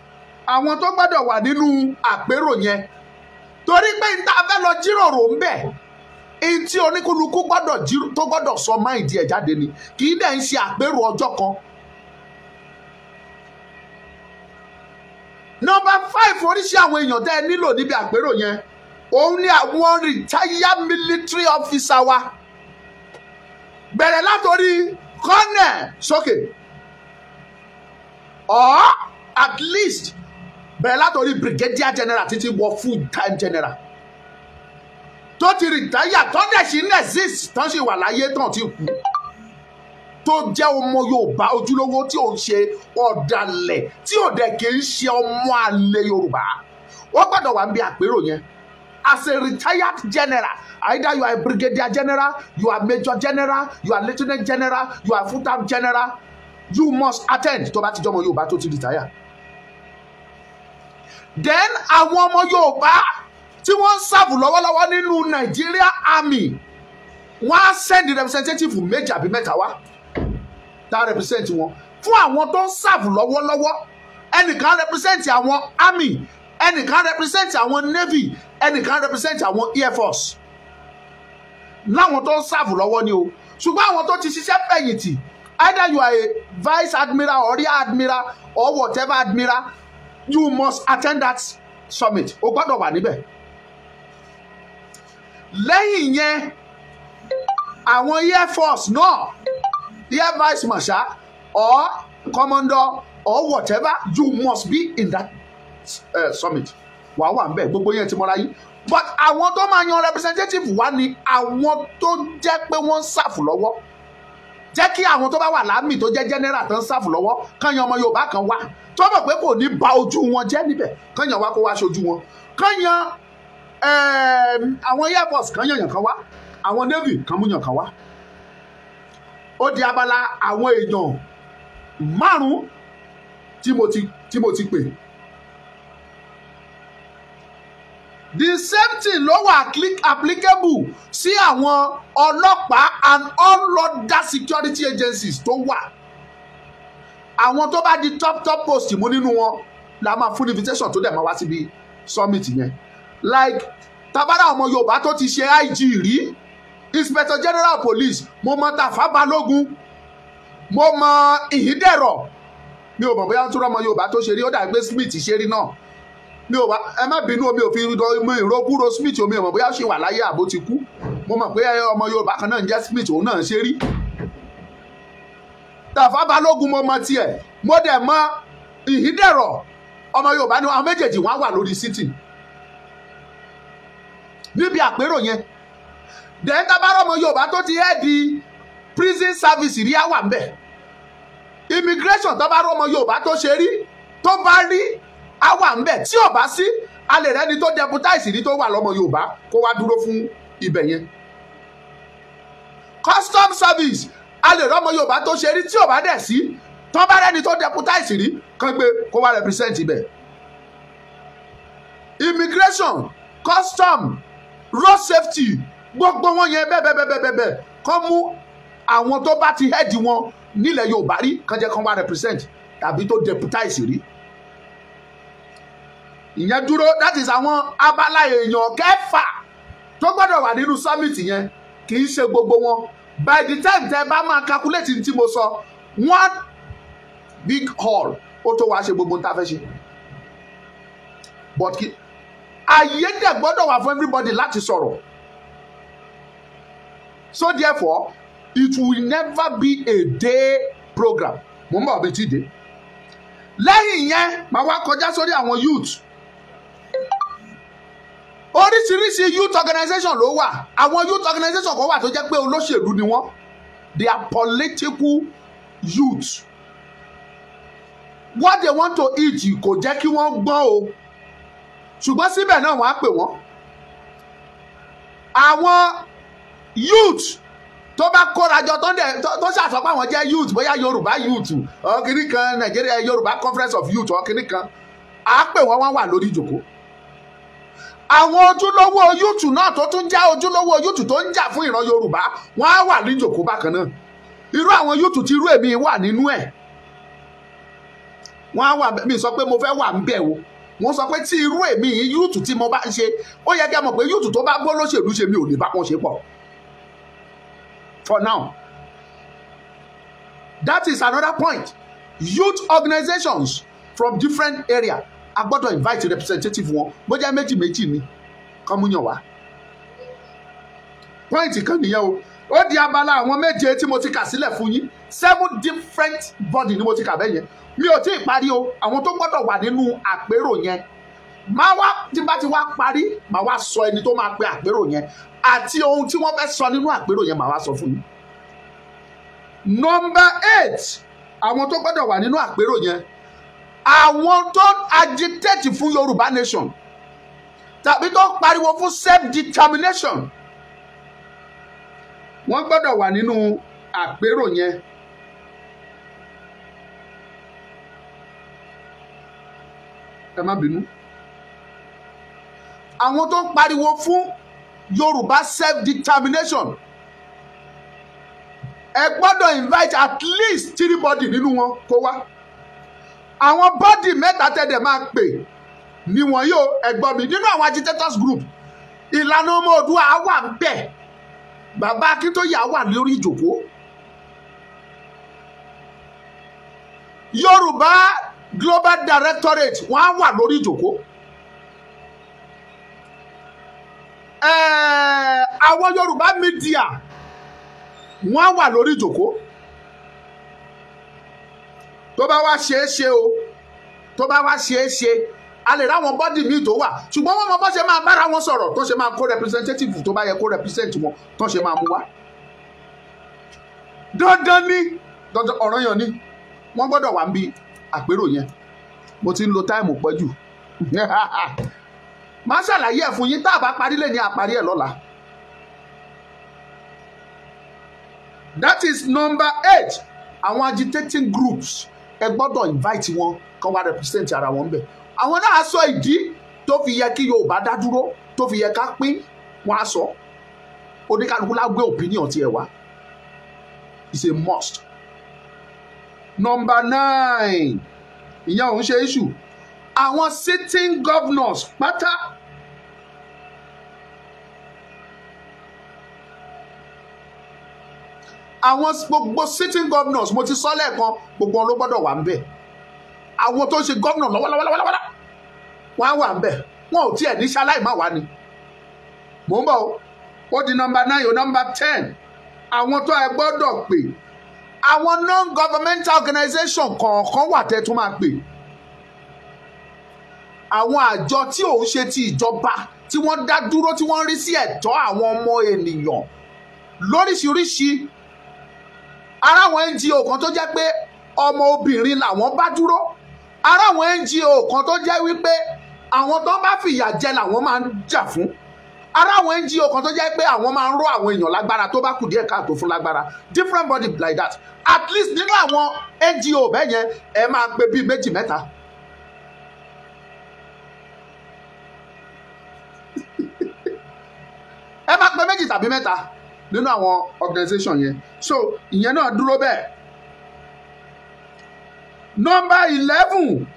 àwọn tó gbọ́dọ̀ wà nínú àpérò yẹn, torí pé n ta fẹ́ lọ jíròrò ńbẹ̀, n tí oníkúlùkù gbọ́dọ̀ tó gbọ́dọ̀ sọ máìdí ẹ̀ jáde ni, kì í dẹ̀ ń ṣe àpérò ọjọ́ kan. Number 5, oríṣi àwọn èèyàn tẹ́ ẹ nílò níbi àpérò yẹn, òun ni àwọn retired military officer wa, bẹ̀rẹ̀ látòrí colonel sókè, or at least bẹ̀rẹ̀ látòrí brigadier general títí wọ full time general tó ti rìtáyà, tó dẹ̀ sí ní exist, tó sì wà láyé, tán ti kú, tó jẹ́ ọmọ Yorùbá ojúlówó tí ò ń ṣe ọ̀dàlẹ̀, tí ò dẹ̀ kì í ṣe ọmọ àlè Yorùbá. Ó gbọ́dọ̀ wà níbi àpérò yẹn as a retired general. Either you are a brigadier general, you are major general, you are lieutenant general, you are full time general, you must attend tó bá ti jọmọ Yorùbá tó ti rìtáyà. Then àwọn ọmọ Yorùbá tí wọ́n ń sàbù lọ́wọ́lọ́wọ́ nínú Nigeria Army, wọ́n á send representative méjì àbí mẹ́ta wá tá a represent wọn. Fún àwọn tó ń sàbù lọ́wọ́lọ́wọ́, ẹnìkan represent àwọn Army, ẹnìkan represent àwọn Navy, ẹnìkan represent àwọn Air Force. Láwọn tó ń sàbù lọ́wọ́ ni o. Ṣùgbọ́n àwọn tó ti ṣiṣẹ́ fẹ̀yìntì, either you are a vice admiral or rear admiral or whatever admiral, you must attend that summit. O gbọ́dọ̀ wà níbẹ̀. Lẹ́yìn yẹn, àwọn Air Force náà, Air Vice Marshal or Commodore or whatever, you must be in that summit. wà wà ń bẹ̀, gbogbo yẹn ti mọ́ra yín. But àwọn tó máa yan representative wá ni àwọn tó jẹ́ pé wọ́n ń serve lọ́wọ́. Jẹ́ kí àwọn tó bá wà lámì tó jẹ́ general tó ń serve lọ́wọ́ kán yan ọmọ Yorùbá kan wá tó mọ̀ pé kò ní ba ojú wọn jẹ́ níbẹ̀, kán yan wá kó wá ṣojú wọn. Kán yan àwọn Air Force, kán yan yàn kan wá, àwọn Navy kán mú yàn kan wá. Ó di abala àwọn èèyàn márùn-ún tí mo ti pè. The same thing ló wà applicable sí àwọn ọlọ́pàá and all other security agencies tó wà. Àwọn tó bá di top top post mú nínú wọn la máa fún invitation tó dẹ̀ máa wá síbi summit yẹn. Like tabara ọmọ Yorùbá tó ti ṣe IG rí, Inspector General Police, mo mọ Tafa Balógun, mo mọ Ìhíndẹ̀rọ̀, mi ò mọ̀ bóyá tó rọ́mọ Yorùbá tó ṣe rí, ó dàbí pé Smith ṣe rí náà. Mi ò wá, ẹ má bínú, omi ò fi mi ìrókúro Smith, omi ò mọ̀ bóyá ó ṣì wà láyé àbó ti kú. Mo mọ̀ pé ọmọ Yorùbá kan náà ń jẹ́ Smith, òun náà ń ṣe rí. Tafa Balógun mo mọ tiẹ̀, mo dẹ̀ mọ Ìhíndẹ̀rọ̀, ọmọ Yorùbá ni àwọn méjèèjì, wọ́n á wà lórí sítì níbi àpérò yẹn. Then tabara ọmọ Yorùbá tó ti head prison service rí, á wà ń bẹ̀. Immigration, tabara ọmọ Yorùbá tó ṣe rí, tó bá rí, á wà ń bẹ̀. Tí ò bá sí, a lè rẹ́ni tó deputize rí tó wà lọ́mọ Yorùbá kó wá dúró fún ibẹ̀ yẹn. Custom service, a lè rọ́mọ Yorùbá tó ṣe rí, tí ò bá dẹ̀ sí, tó bá rẹ́ni tó deputize rí kán gbé kó wá represent ibẹ̀. Immigration, custom, road safety, gbogbo wọn yẹn bẹ́ẹ̀ bẹ́ẹ̀ bẹ́ẹ̀ bẹ́ẹ̀ bẹ́ẹ̀, kán mú àwọn tó bá ti head wọn nílẹ̀ Yorùbá rí kán jẹ́ kán wá represent tàbí tó deputize rí. Ìyẹn dúró. That is àwọn abala èèyàn kẹfà tó gbọ́dọ̀ wà nínú summit yẹn. Kì í ṣe gbogbo wọn. By the time tẹ bá máa calculate ní tí mo sọ, one big hall ó tó wá ṣe gbogbo ohun tá a fẹ́ ṣe. But kí àyè dẹ̀ gbọ́dọ̀ wà fún everybody láti sọ̀rọ̀. So therefore, it will never be a day program. Mo ń bọ̀ bí tí dé. Lẹ́yìn yẹn, màá wá kọjá sórí àwọn youth. Oríṣiríṣi youth organization ló wà. Àwọn youth organization kan wà tó jẹ́ pé olóṣèlú ni wọ́n. They are political youth. What they want to eat kò jẹ́ kí wọ́n gbọ́n o, ṣùgbọ́n síbẹ̀ náà wọ́n á pè wọ́n. Àwọn youth tó bá kórajọ tó ń dẹ̀ tó ṣàṣọ pé àwọn jẹ́ youth, bóyá Yorùbá youth ọ̀kìnní kan, Nigeria Yorùbá Conference of Youth ọ̀kìnní kan, á pè wọ́n, wọ́n wà lórí ìjòkó. Àwọn ojúlówó youth náà tó tún jẹ́ ojúlówó youth tó ń jà fún ìran Yorùbá, wọ́n á wà ní ìjòkó bákan náà. Irú àwọn youth tí irú èmi wà nínú ẹ̀, wọ́n á wà. Mi sọ pé mo fẹ́ wà ń bẹ̀ o, wọ́n sọ pé tí irú èmi youth tí mo bá ń ṣe, ó yẹ kí a mọ̀ pé youth tó bá gbọ́ lóṣèlú ṣe, mi ò lè bá wọn ṣe pọ̀ for now. That is another point. Youth organizations from different area, a gbọ́dọ̀ invite representative wọn, bó jẹ́ méjì méjì ni, kán mú yàn wá. Point kan nìyẹn o. Ó di abala àwọn méje tí mo ti kà sílẹ̀ fún yín. Seven different body ni mo ti kà bẹ́ẹ̀ yẹn. Mi ò tí ì parí o. Àwọn tó gbọ́dọ̀ wà nínú àpérò yẹn, máa wá, tí bá ti wá parí, máa wá sọ ẹni tó máa pe àpérò yẹn àti ohun tí wọ́n fẹ́ sọ nínú àpérò yẹn, máa wá sọ fún yín. Number eight, àwọn tó gbọ́dọ̀ wà nínú àpérò yẹn, àwọn tó agitate fún Yorùbá nation tàbí tó pariwo fún self-determination, wọ́n gbọ́dọ̀ wà nínú àpérò yẹn. Ẹ má bínú. Àwọn tó ń pariwo fún Yorùbá self-determination, ẹ gbọ́dọ̀ invite at least three body nínú wọn kó wá. Àwọn body mẹ́ta tẹ̀dẹ̀ máa pè níwọ̀n yóò, ẹ gbọ́ mi, nínú àwọn agitators group, Ìlànà Ọmọ Oòduà wà ń bẹ̀, bàbá Akíntóyè wà lórí ìjòkó, Yorùbá Global Directorate wọ́n á wà lórí ìjòkó, àwọn Yorùbá media wọ́n á wà lórí ìjòkó. Tó bá wá ṣeé ṣe o, tó bá wá ṣeé ṣe A lè ráwọn body míì tó wà, ṣùgbọ́n wọ́n mọ bó ṣe máa bára wọn sọ̀rọ̀, tó ṣe máa kó representative tó bá yẹ kó represent wọn, tó ṣe máa mú wá. Dandan ni, dandan ọ̀ranyàn ni, wọ́n gbọ́dọ̀ wà níbi àpérò yẹn. Mo ti ń lo time pẹ́ jù. Màá ṣàlàyé ẹ̀ fún yín, tá a bá parí lè ní àparí ẹ̀ lọ́la. That is number 8. Àwọn agitating groups, ẹ gbọ́dọ̀ invite wọn kán wá represent ara wọn bẹ̀. Àwọn náà sọ ìdí tó fi yẹ kí Yorùbá dá dúró, tó fi yẹ ká pín, wọn á sọ. Oníkálukú lá gbé opinion tiẹ̀ wá. It's a must. Number 9, ìyẹn ò ń ṣe issue. Àwọn sitting governors pátá. Àwọn gbogbo sitting governors, mo ti sọ lẹ́ẹ̀kan, gbogbo wọn ló gbọ́dọ̀ wà ń bẹ̀. Àwọn tó ń ṣe governor lọ́wọ́lọ́wọ́lọ́wọ́ wọ́n á wà ń bẹ̀. Wọn ò tiẹ̀ ní ṣaláì má wà ni. Mò ń bọ̀ o. Ó di number 9 o. Number 10, àwọn tó ẹ gbọ́dọ̀ pè. Àwọn non-governmental organization kọ̀ọ̀kan wà tẹ́ tún máa pè. Àwọn àjọ tí ò ń ṣe ti ìjọba, tí wọ́n dá dúró, tí wọ́n ń rí sí ẹ̀tọ́ àwọn ọmọ ènìyàn lóríṣiríṣi. Ara àwọn NGO kan tó jẹ́ pé ọmọ obìnrin làwọn bá dúró. Ara àwọn NGO kan tó jẹ́ wípé àwọn tó bá fìyà jẹ làwọn máa ń jà fún. Ara àwọn NGO kan tó jẹ́ pé àwọn máa ń ró àwọn èèyàn lágbára tó bá kù díẹ̀ káàtó fún lágbára. Different body like that. At least nínú àwọn NGO bẹ́ẹ̀ yẹn, ẹ máa pe bíi méjì mẹ́ta. Ẹ máa pe méjì tàbí mẹ́ta nínú àwọn organisation yẹn. So ìyẹn náà dúró bẹ́ẹ̀. Number 11,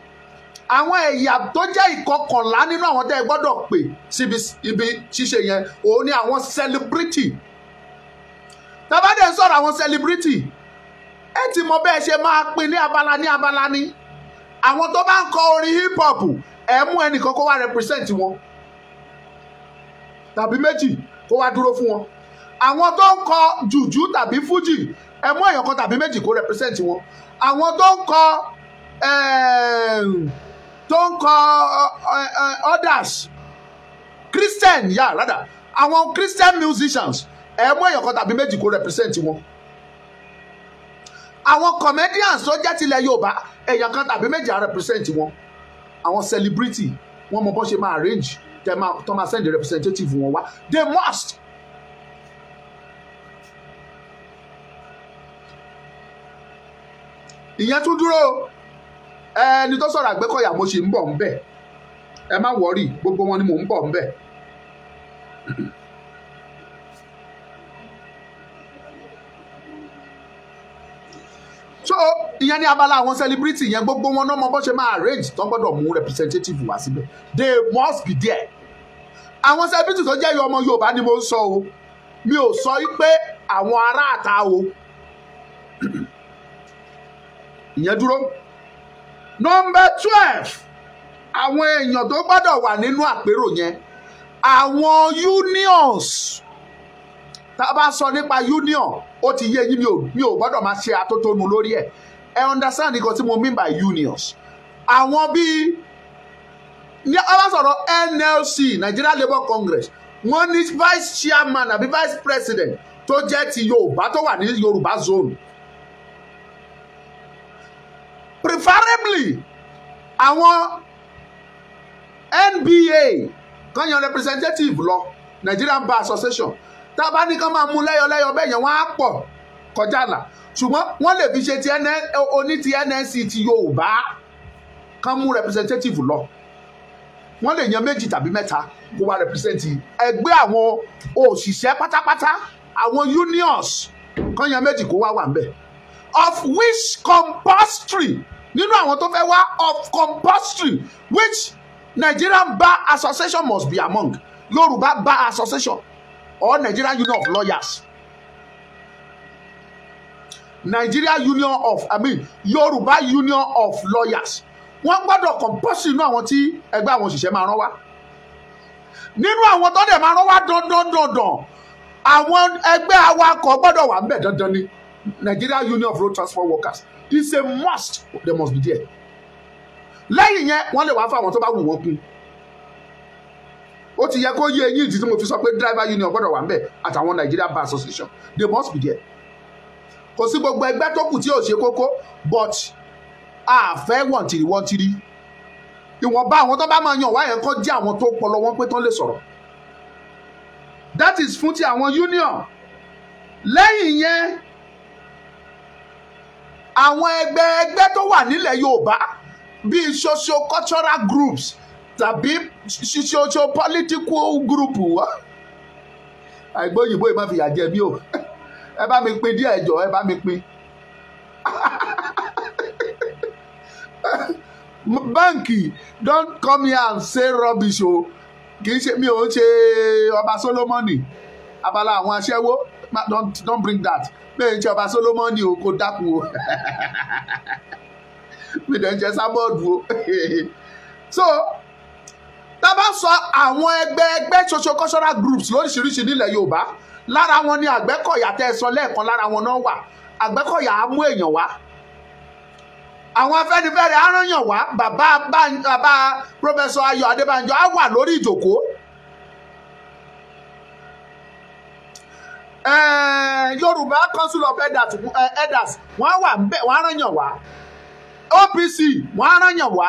àwọn ẹ̀yà tó jẹ́ ìkọkànlá nínú àwọn tẹ́ ẹ gbọ́dọ̀ pè síbi ibi ṣíṣe yẹn, òun ni àwọn celebrity. Tá bá dẹ̀ ń sọ̀rọ̀ àwọn celebrity, ẹ ti mọ bẹ́ẹ̀ ṣe máa pín ní abala ní abala ní. Àwọn tó bá ń kọ orin hip hop, ẹ mú ẹnìkan kó wá represent wọn, tàbí méjì kó wá dúró fún wọn. Àwọn tó ń kọ jùjú tàbí fújì, ẹ mú èèyàn kan tàbí méjì kó represent wọn. Àwọn tó ń kọ others, Christian, yeah, rather, àwọn Christian musicians, ẹ mú èèyàn kan tàbí méjì kó represent wọn. Àwọn comedians tó jẹ́ tilẹ̀ Yorùbá, èèyàn kan tàbí méjì á represent wọn. Àwọn celebrity, wọ́n mọ bó ṣe máa arrange tó máa send the representative wọn wá. They must. Ìyẹn tún dúró. Ẹni tó sọ̀rọ̀ Àgbẹ̀kọ̀yà, mo ṣì ń bọ̀ ńbẹ̀. Ẹ má wọrí, gbogbo wọn ni mò ń bọ̀ ńbẹ̀. So ìyẹn ní abala àwọn celebrity yẹn, gbogbo wọn náà mọ bó ṣe máa arrange tó gbọ́dọ̀ mú representative wá síbẹ̀. They must be there. Àwọn celebrity tó jẹ́ ọmọ Yorùbá ni mo ń sọ o. Mi ò sọ pé àwọn aráàta o. Ìyẹn dúró. Number 12, àwọn èèyàn tó gbọ́dọ̀ wà nínú àpérò yẹn, àwọn unions. Tá a bá sọ nípa union, ó ti yé yín, mi ò gbọ́dọ̀ máa ṣe atótónu lórí ẹ̀. Ẹ understand nǹkan tí mo mean by unions. Àwọn bíi ní a bá sọ̀rọ̀ NLC, Nigeria Labour Congress, wọ́n ní vice chairman àbí vice president tó jẹ́ ti Yorùbá tó wà ní Yorùbá zone. Preferably àwọn NBA kan yan representative lọ, Nigerian Bar Association. Tá a bá ní kán máa mú lẹ́yọlẹ́yọ bẹ́ẹ̀ yẹn, wọ́n á pọ̀ kọjá àlà. Ṣùgbọ́n wọ́n lè fi ṣe ti oní ti NLC ti Yorùbá kán mú representative lọ. Wọ́n lè yan méjì tàbí mẹ́ta kó wá represent ẹgbẹ́ àwọn òṣìṣẹ́ pátápátá, àwọn unions kán yan méjì kó wá wà ńbẹ̀. Of which compulsory nínú àwọn tó fẹ́ wá, of compulsory which Nigerian Bar Association must be among, Yorùbá Bar Association or Nigerian Union of Lawyers. Nigeria Union of, I mean, Yorùbá Union of Lawyers. Wọ́n gbọ́dọ̀ compulsory nínú àwọn tí ẹgbẹ́ àwọn òṣìṣẹ́ máa rán wá. Nínú àwọn tó dẹ̀ máa rán wá dandan dandan, àwọn ẹgbẹ́ awakọ̀ gbọ́dọ̀ wà ńbẹ̀ dandan ni. Nigeria Union of Road Transport Workers. It's a must. They must be there. Lẹ́yìn yẹn wọ́n lè wá fáwọn tó bá wù wọ́n kún. Ó ti yẹ kó yé eyín ìdí tí mo fi sọ pé driver union gbọ́dọ̀ wà ńbẹ̀ àtàwọn Nigeria Bar Association, they must be there. Kò sí gbogbo ẹgbẹ́ tó kù tí ò ṣe kókó, but àfẹ́ wọ̀ntìrì wọ̀ntìrì. Ìwọ̀nba àwọn tó bá máa yàn wá yẹn kó jẹ́ àwọn tó pọlọ wọn pé tán lè sọ̀rọ̀. That is fún ti àwọn union. Lẹ́yìn yẹn, àwọn ẹgbẹ́ ẹgbẹ́ tó wà nílẹ̀ Yorùbá bíi socio-cultural groups tàbí socio-political group wá. Àìgbóyìnbó yìí má fìyà jẹ mí o. Ẹ bá mi pín díẹ̀ jọ, ẹ bá mi pín. Báǹkì, don't come here and say rubbish o. Kì í ṣe mi ò ń ṣe ọba Solomoni. Abala àwọn aṣẹ́wó, don't bring that. Bẹ́ẹ̀ ń ṣe ọba Solomoni o, kò dákun o. Mi dẹ̀ ń ṣe sábọ́ọ̀dù o. So, tá a bá sọ àwọn ẹgbẹ́ ẹgbẹ́ socio-cultural groups lóríṣiríṣi nílẹ̀ Yorùbá, lára wọn ni Àgbẹ̀kọ̀yà tẹ́ ẹ sọ lẹ́ẹ̀kan, lára wọn náà wà. Àgbẹ̀kọ̀yà á mú èèyàn wá. Àwọn Afẹ́nifẹ́re á rányàn wá. Bàbá bàbá Professor Ayọ̀ Adébánjọ á wà lórí ìjòkó. Yorùbá Council of Elders wọ́n á wà ńbẹ̀, wọ́n á rányàn wá. OPC wọ́n á rányàn wá.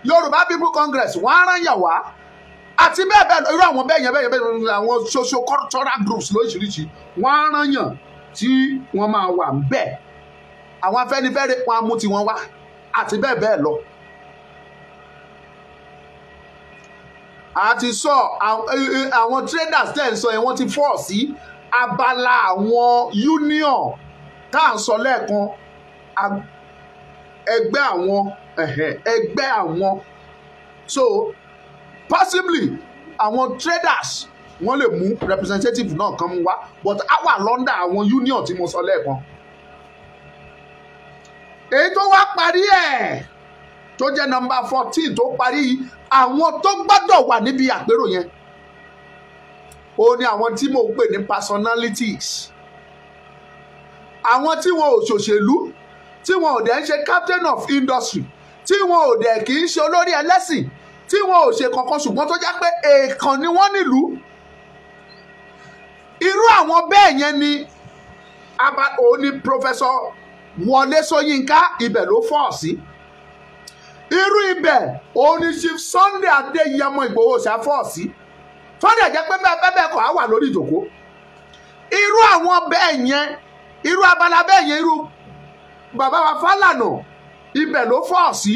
Yorùbá People Congress wọ́n á rányàn wá. Àti bẹ́ẹ̀ bẹ́ẹ̀ lọ, irú àwọn bẹ́ẹ̀ yẹn bẹ́ẹ̀ yẹn bẹ́ẹ̀ àwọn socio-cultural groups lóríṣiríṣi wọ́n á rányàn tí wọ́n máa wà ńbẹ̀. Àwọn Afẹ́nifẹ́re wọ́n á mú tiwọn wá àti bẹ́ẹ̀ bẹ́ẹ̀ lọ. Àti sọ àwọn traders tẹ̀ ń sọ yẹn, wọ́n ti fọ́ sí abala àwọn union tá à ń sọ lẹ́ẹ̀kan, ẹgbẹ́ àwọn ẹgbẹ́ àwọn. So possibly àwọn traders wọ́n lè mú representative náà kan mú wá, but á wà lọ́ndà àwọn union tí mo sọ lẹ́ẹ̀kan. Èyí tó wá parí ẹ̀ tó jẹ́ nọ́mbà 14 tó parí àwọn tó gbọ́dọ̀ wà níbi àpérò yẹn, ó ní àwọn tí mò ń pè ní personalities, àwọn tí wọn ò ṣòṣèlú, tí wọn ò dẹ̀ ń ṣe captain of industry, tí wọn ò dẹ̀ kì í ṣe olórí ẹlẹ́sìn, tí wọn ò ṣe kankan, ṣùgbọ́n tó jẹ́ pé èèkàn ni wọ́n nílùú. Irú àwọn bẹ́ẹ̀ yẹn ni òun ni Professor Wọlé Ṣóyínká, ibẹ̀ ló fọ́ sí. Irú ibẹ̀ òun ni Chief Sunday Adéyẹmọ Ìgbòho ṣá fọ́ sí, tó dẹ̀ jẹ́ pé bẹ́ẹ̀ bẹ́ẹ̀ kọ́ á wà lórí ìjòkó. Irú àwọn bẹ́ẹ̀ yẹn, irú abala bẹ́ẹ̀ yẹn, irú bàbá wa Fálànà, ibẹ̀ ló fọ́ sí.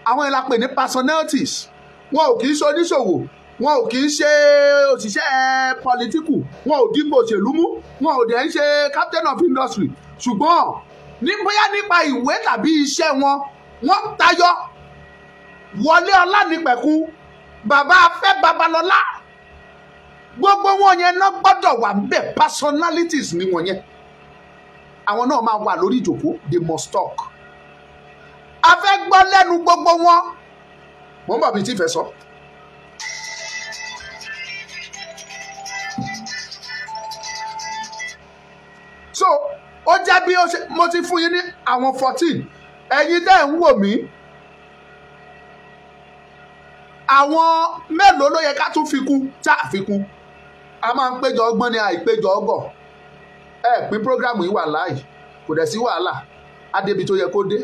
Àwọn ìlà pè ní personalities. Wọn ò kì í ṣe oníṣòwò, wọn ò kì í ṣe òṣìṣẹ́ pọlitíkù, wọn ò dípò òṣèlú mú, wọn ò dẹ̀ ń ṣe captain of industry, ṣùgbọ́n ní bóyá nípa ìwé tàbí iṣẹ́ wọn, wọ́n tayọ. Wọlé Ọlánìpẹ̀kun, bàbá Afẹ́ Babalọ́lá, gbogbo wọn yẹn náà gbọ́dọ̀ wà ńbẹ̀. Personalities ni wọn yẹn, àwọn náà máa wà lórí ìjòkó, they must talk. A fẹ́ gbọ́ lẹ́nu gbogbo wọn. Mo ń bọ̀ bí tí fẹ́ sọ. So ó jẹ́ bí ó ṣe, mo ti fún yín ní àwọn 14. Ẹ̀yin dẹ́ ń wò mí, àwọn mélòó ló yẹ ká tún fi kún tá a fi kún? A máa ń péjọ ọgbọ́n ní àìpéjọ ọgọ̀. Ẹ pín prógrámù yìí wà láì kò dẹ̀ sí wàhálà, á débi tó yẹ kó dé.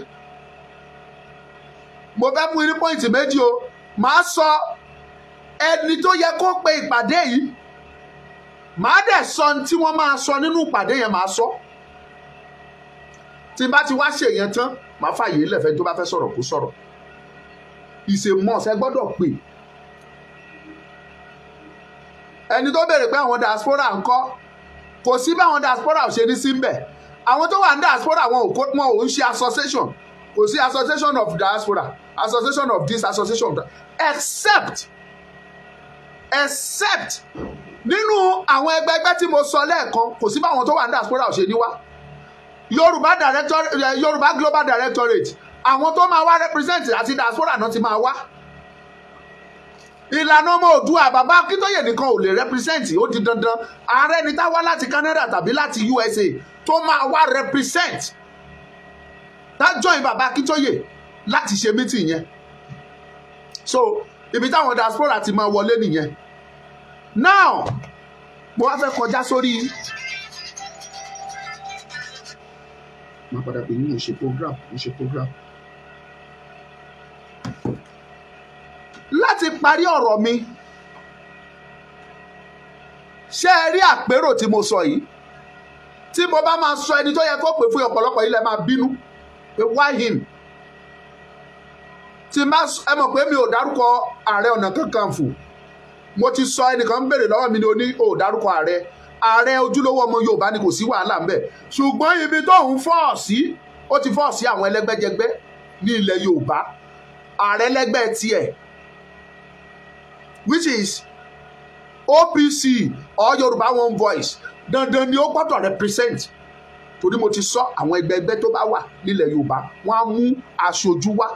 Mo fẹ́ fún yín ní pọ́ìntì méjì o. Màá sọ ẹni tó yẹ kó pe ìpàdé yìí, màá dẹ̀ sọ ohun tí wọ́n máa sọ nínú ìpàdé yẹn, màá sọ. Tí n bá ti wá ṣe yẹn tán, màá fàyè lẹ̀fẹ́ tó bá fẹ́ sọ̀rọ̀ kó sọ̀rọ̀. Ìṣe mọ́ọ̀sì ẹ gbọ́dọ̀ pè. Ẹni tó béèrè pé àwọn diaspora ń kọ́, kò sí báwọn diaspora ò ṣe ní sí ńbẹ̀. Àwọn tó wà ní diaspora wọn ò ń ṣe association. Kò sí association of diaspora, association of this, association of that, except nínú àwọn ẹgbẹgbẹ́ tí mo sọ lẹ́ẹ̀kan, kò sí báwọn tó wà ní diaspora ò ṣe ní wá. Yorùbá director, Yorùbá Global Directorate, àwọn tó máa wá represent àti diaspora náà ti máa wá. Ìlànà Ọmọ Oòduà bàbá Akíntóyè nìkan ò lè represent, ó di dandan ààrẹ ni tá wá láti Canada tàbí láti USA tó máa wá represent. Tá join bàbá Akíntóyè láti ṣe meeting yẹn. So ibi táwọn diaspora ti máa wọlé nìyẹn. Now mo wá fẹ́ kọjá sórí. Máa padà pè ní mo ṣe program, mo ṣe program. Láti parí ọ̀rọ̀ mi, ṣé ẹ rí àpérò tí mo sọ yìí? Tí mo bá máa sọ ẹni tó yẹ kó pè fún ọ̀pọ̀lọpọ̀ ilẹ̀ máa bínú pé why him? Tí má ẹ mọ̀ pé mi ò dárúkọ Ààrẹ Ọ̀nà Kakanfò. Mo ti sọ, ẹnìkan ń béèrè lọ́wọ́ mi ní oní ò dárúkọ ààrẹ. Ààrẹ ojúlówó ọmọ Yorùbá ni, kò sí wàhálà ńbẹ̀. Ṣùgbọ́n ibi tó ń fọ́ sí, ó ti fọ́ sí àwọn ẹlẹ́gbẹ́jẹgbẹ́ ní ilẹ̀ Yorùbá. Ààrẹ lẹ́gbẹ́ tiẹ̀, which is OPC or Yorùbá One Voice, dandan ni ó gbọ́dọ̀ represent. Torí mo ti sọ, àwọn ẹgbẹ́ ẹgbẹ́ tó bá wà nílẹ̀ Yorùbá, wọ́n á mú aṣojú wá,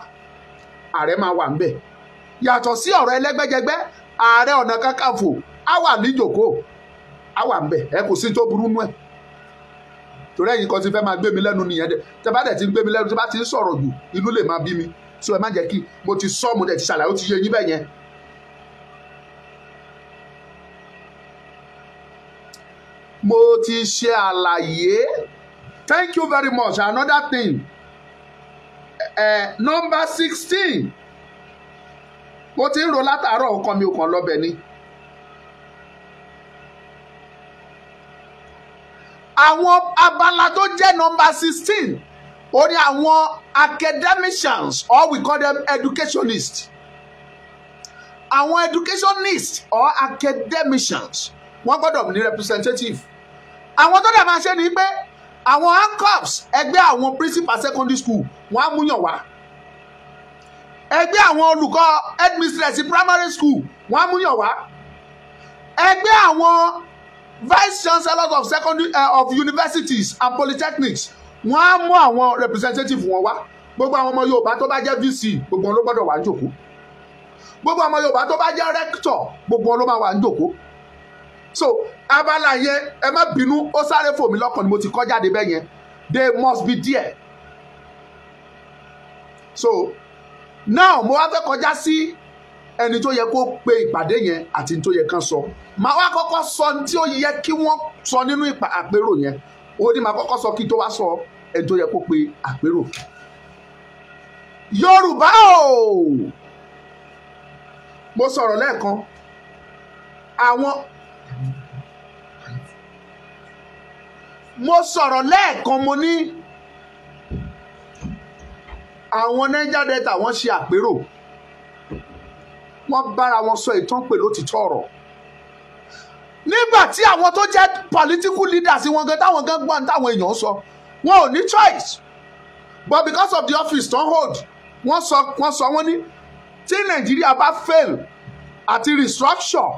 ààrẹ máa wà ńbẹ̀. Yàtọ̀ sí ọ̀rọ̀ ẹlẹ́gbẹ́jẹgbẹ́, Ààrẹ Ọ̀nà Kakanfò á wà níjòkó, á wà ńbẹ̀. Ẹ kò sí tó burú nú ẹ̀, torí ẹ̀yin kan ti fẹ́ máa gbé mi lẹ́nu nìyẹn. Dẹ̀ tẹ́ bá dẹ̀ ti ń gbé mi lẹ́nu, tẹ́ bá ti ń sọ̀rọ̀ jù, inú lè máa bí mi. So ẹ má jẹ́ kí mo ti sọ, mo dẹ̀ ti ṣàlàyé, ó ti yé yín bẹ́ẹ̀ yẹn. Mo ti ṣe àlàyé. Thank you very much. Another thing, number 16, mo ti ń ro látàárọ̀, ọkàn mi ò kàn lọ́bẹ̀ ni. Àwọn abala tó jẹ́ number 16, ó ní àwọn academicians, or we call them educationists. Àwọn educationists or academicians, wọ́n gbọ́dọ̀ ní representative. Àwọn tó dẹ̀ máa ṣe ni pé àwọn ANCOPSS, ẹgbẹ́ àwọn principal secondary school, wọ́n á múyàn wá. Ẹgbẹ́ àwọn olùkọ́, headmistress primary school, wọ́n á múyàn wá. Ẹgbẹ́ àwọn vice chancellors of secondary of universities and polytechnics, wọ́n á mú àwọn representative wọn wá. Gbogbo àwọn ọmọ Yorùbá tó bá jẹ́ VC, gbogbo wọn ló gbọ́dọ̀ wà ń jòkó. Gbogbo ọmọ Yorùbá tó bá jẹ́ rector, gbogbo wọn ló máa wà ń jòkó. So abala yẹn, ẹ má bínú, ó sáré fò mí lọ́kàn ni mo ti kọ́ jáde bẹ́ẹ̀ yẹn. They must be there. So now mo wá fẹ́ kọjá sí ẹni tó yẹ kó pe ìpàdé yẹn àti ní tó yẹ kán sọ. Màá wá kọ́kọ́ sọ ní tí ó yẹ kí wọ́n sọ nínú àpérò yẹn. Ó ní màá kọ́kọ́ sọ kí tó wá sọ ẹni tó yẹ kó pe àpérò. Yorùbá o, mo sọ̀rọ̀ lẹ́ẹ̀kan, àwọn mo sọ̀rọ̀ lẹ́ẹ̀kan, mo ní àwọn Niger Delta, wọ́n ṣe àpérò, wọ́n bára wọn sọ ìtàn pè lótìtọ́ ọ̀rọ̀. Nígbà tí àwọn tó jẹ́ political leaders wọn gan, táwọn gan gbọ́n táwọn èèyàn sọ, wọn ò ní choice, but because of the office tó ń hold, wọ́n sọ, wọ́n ní tí Nàìjíríà bá fail àti restructure,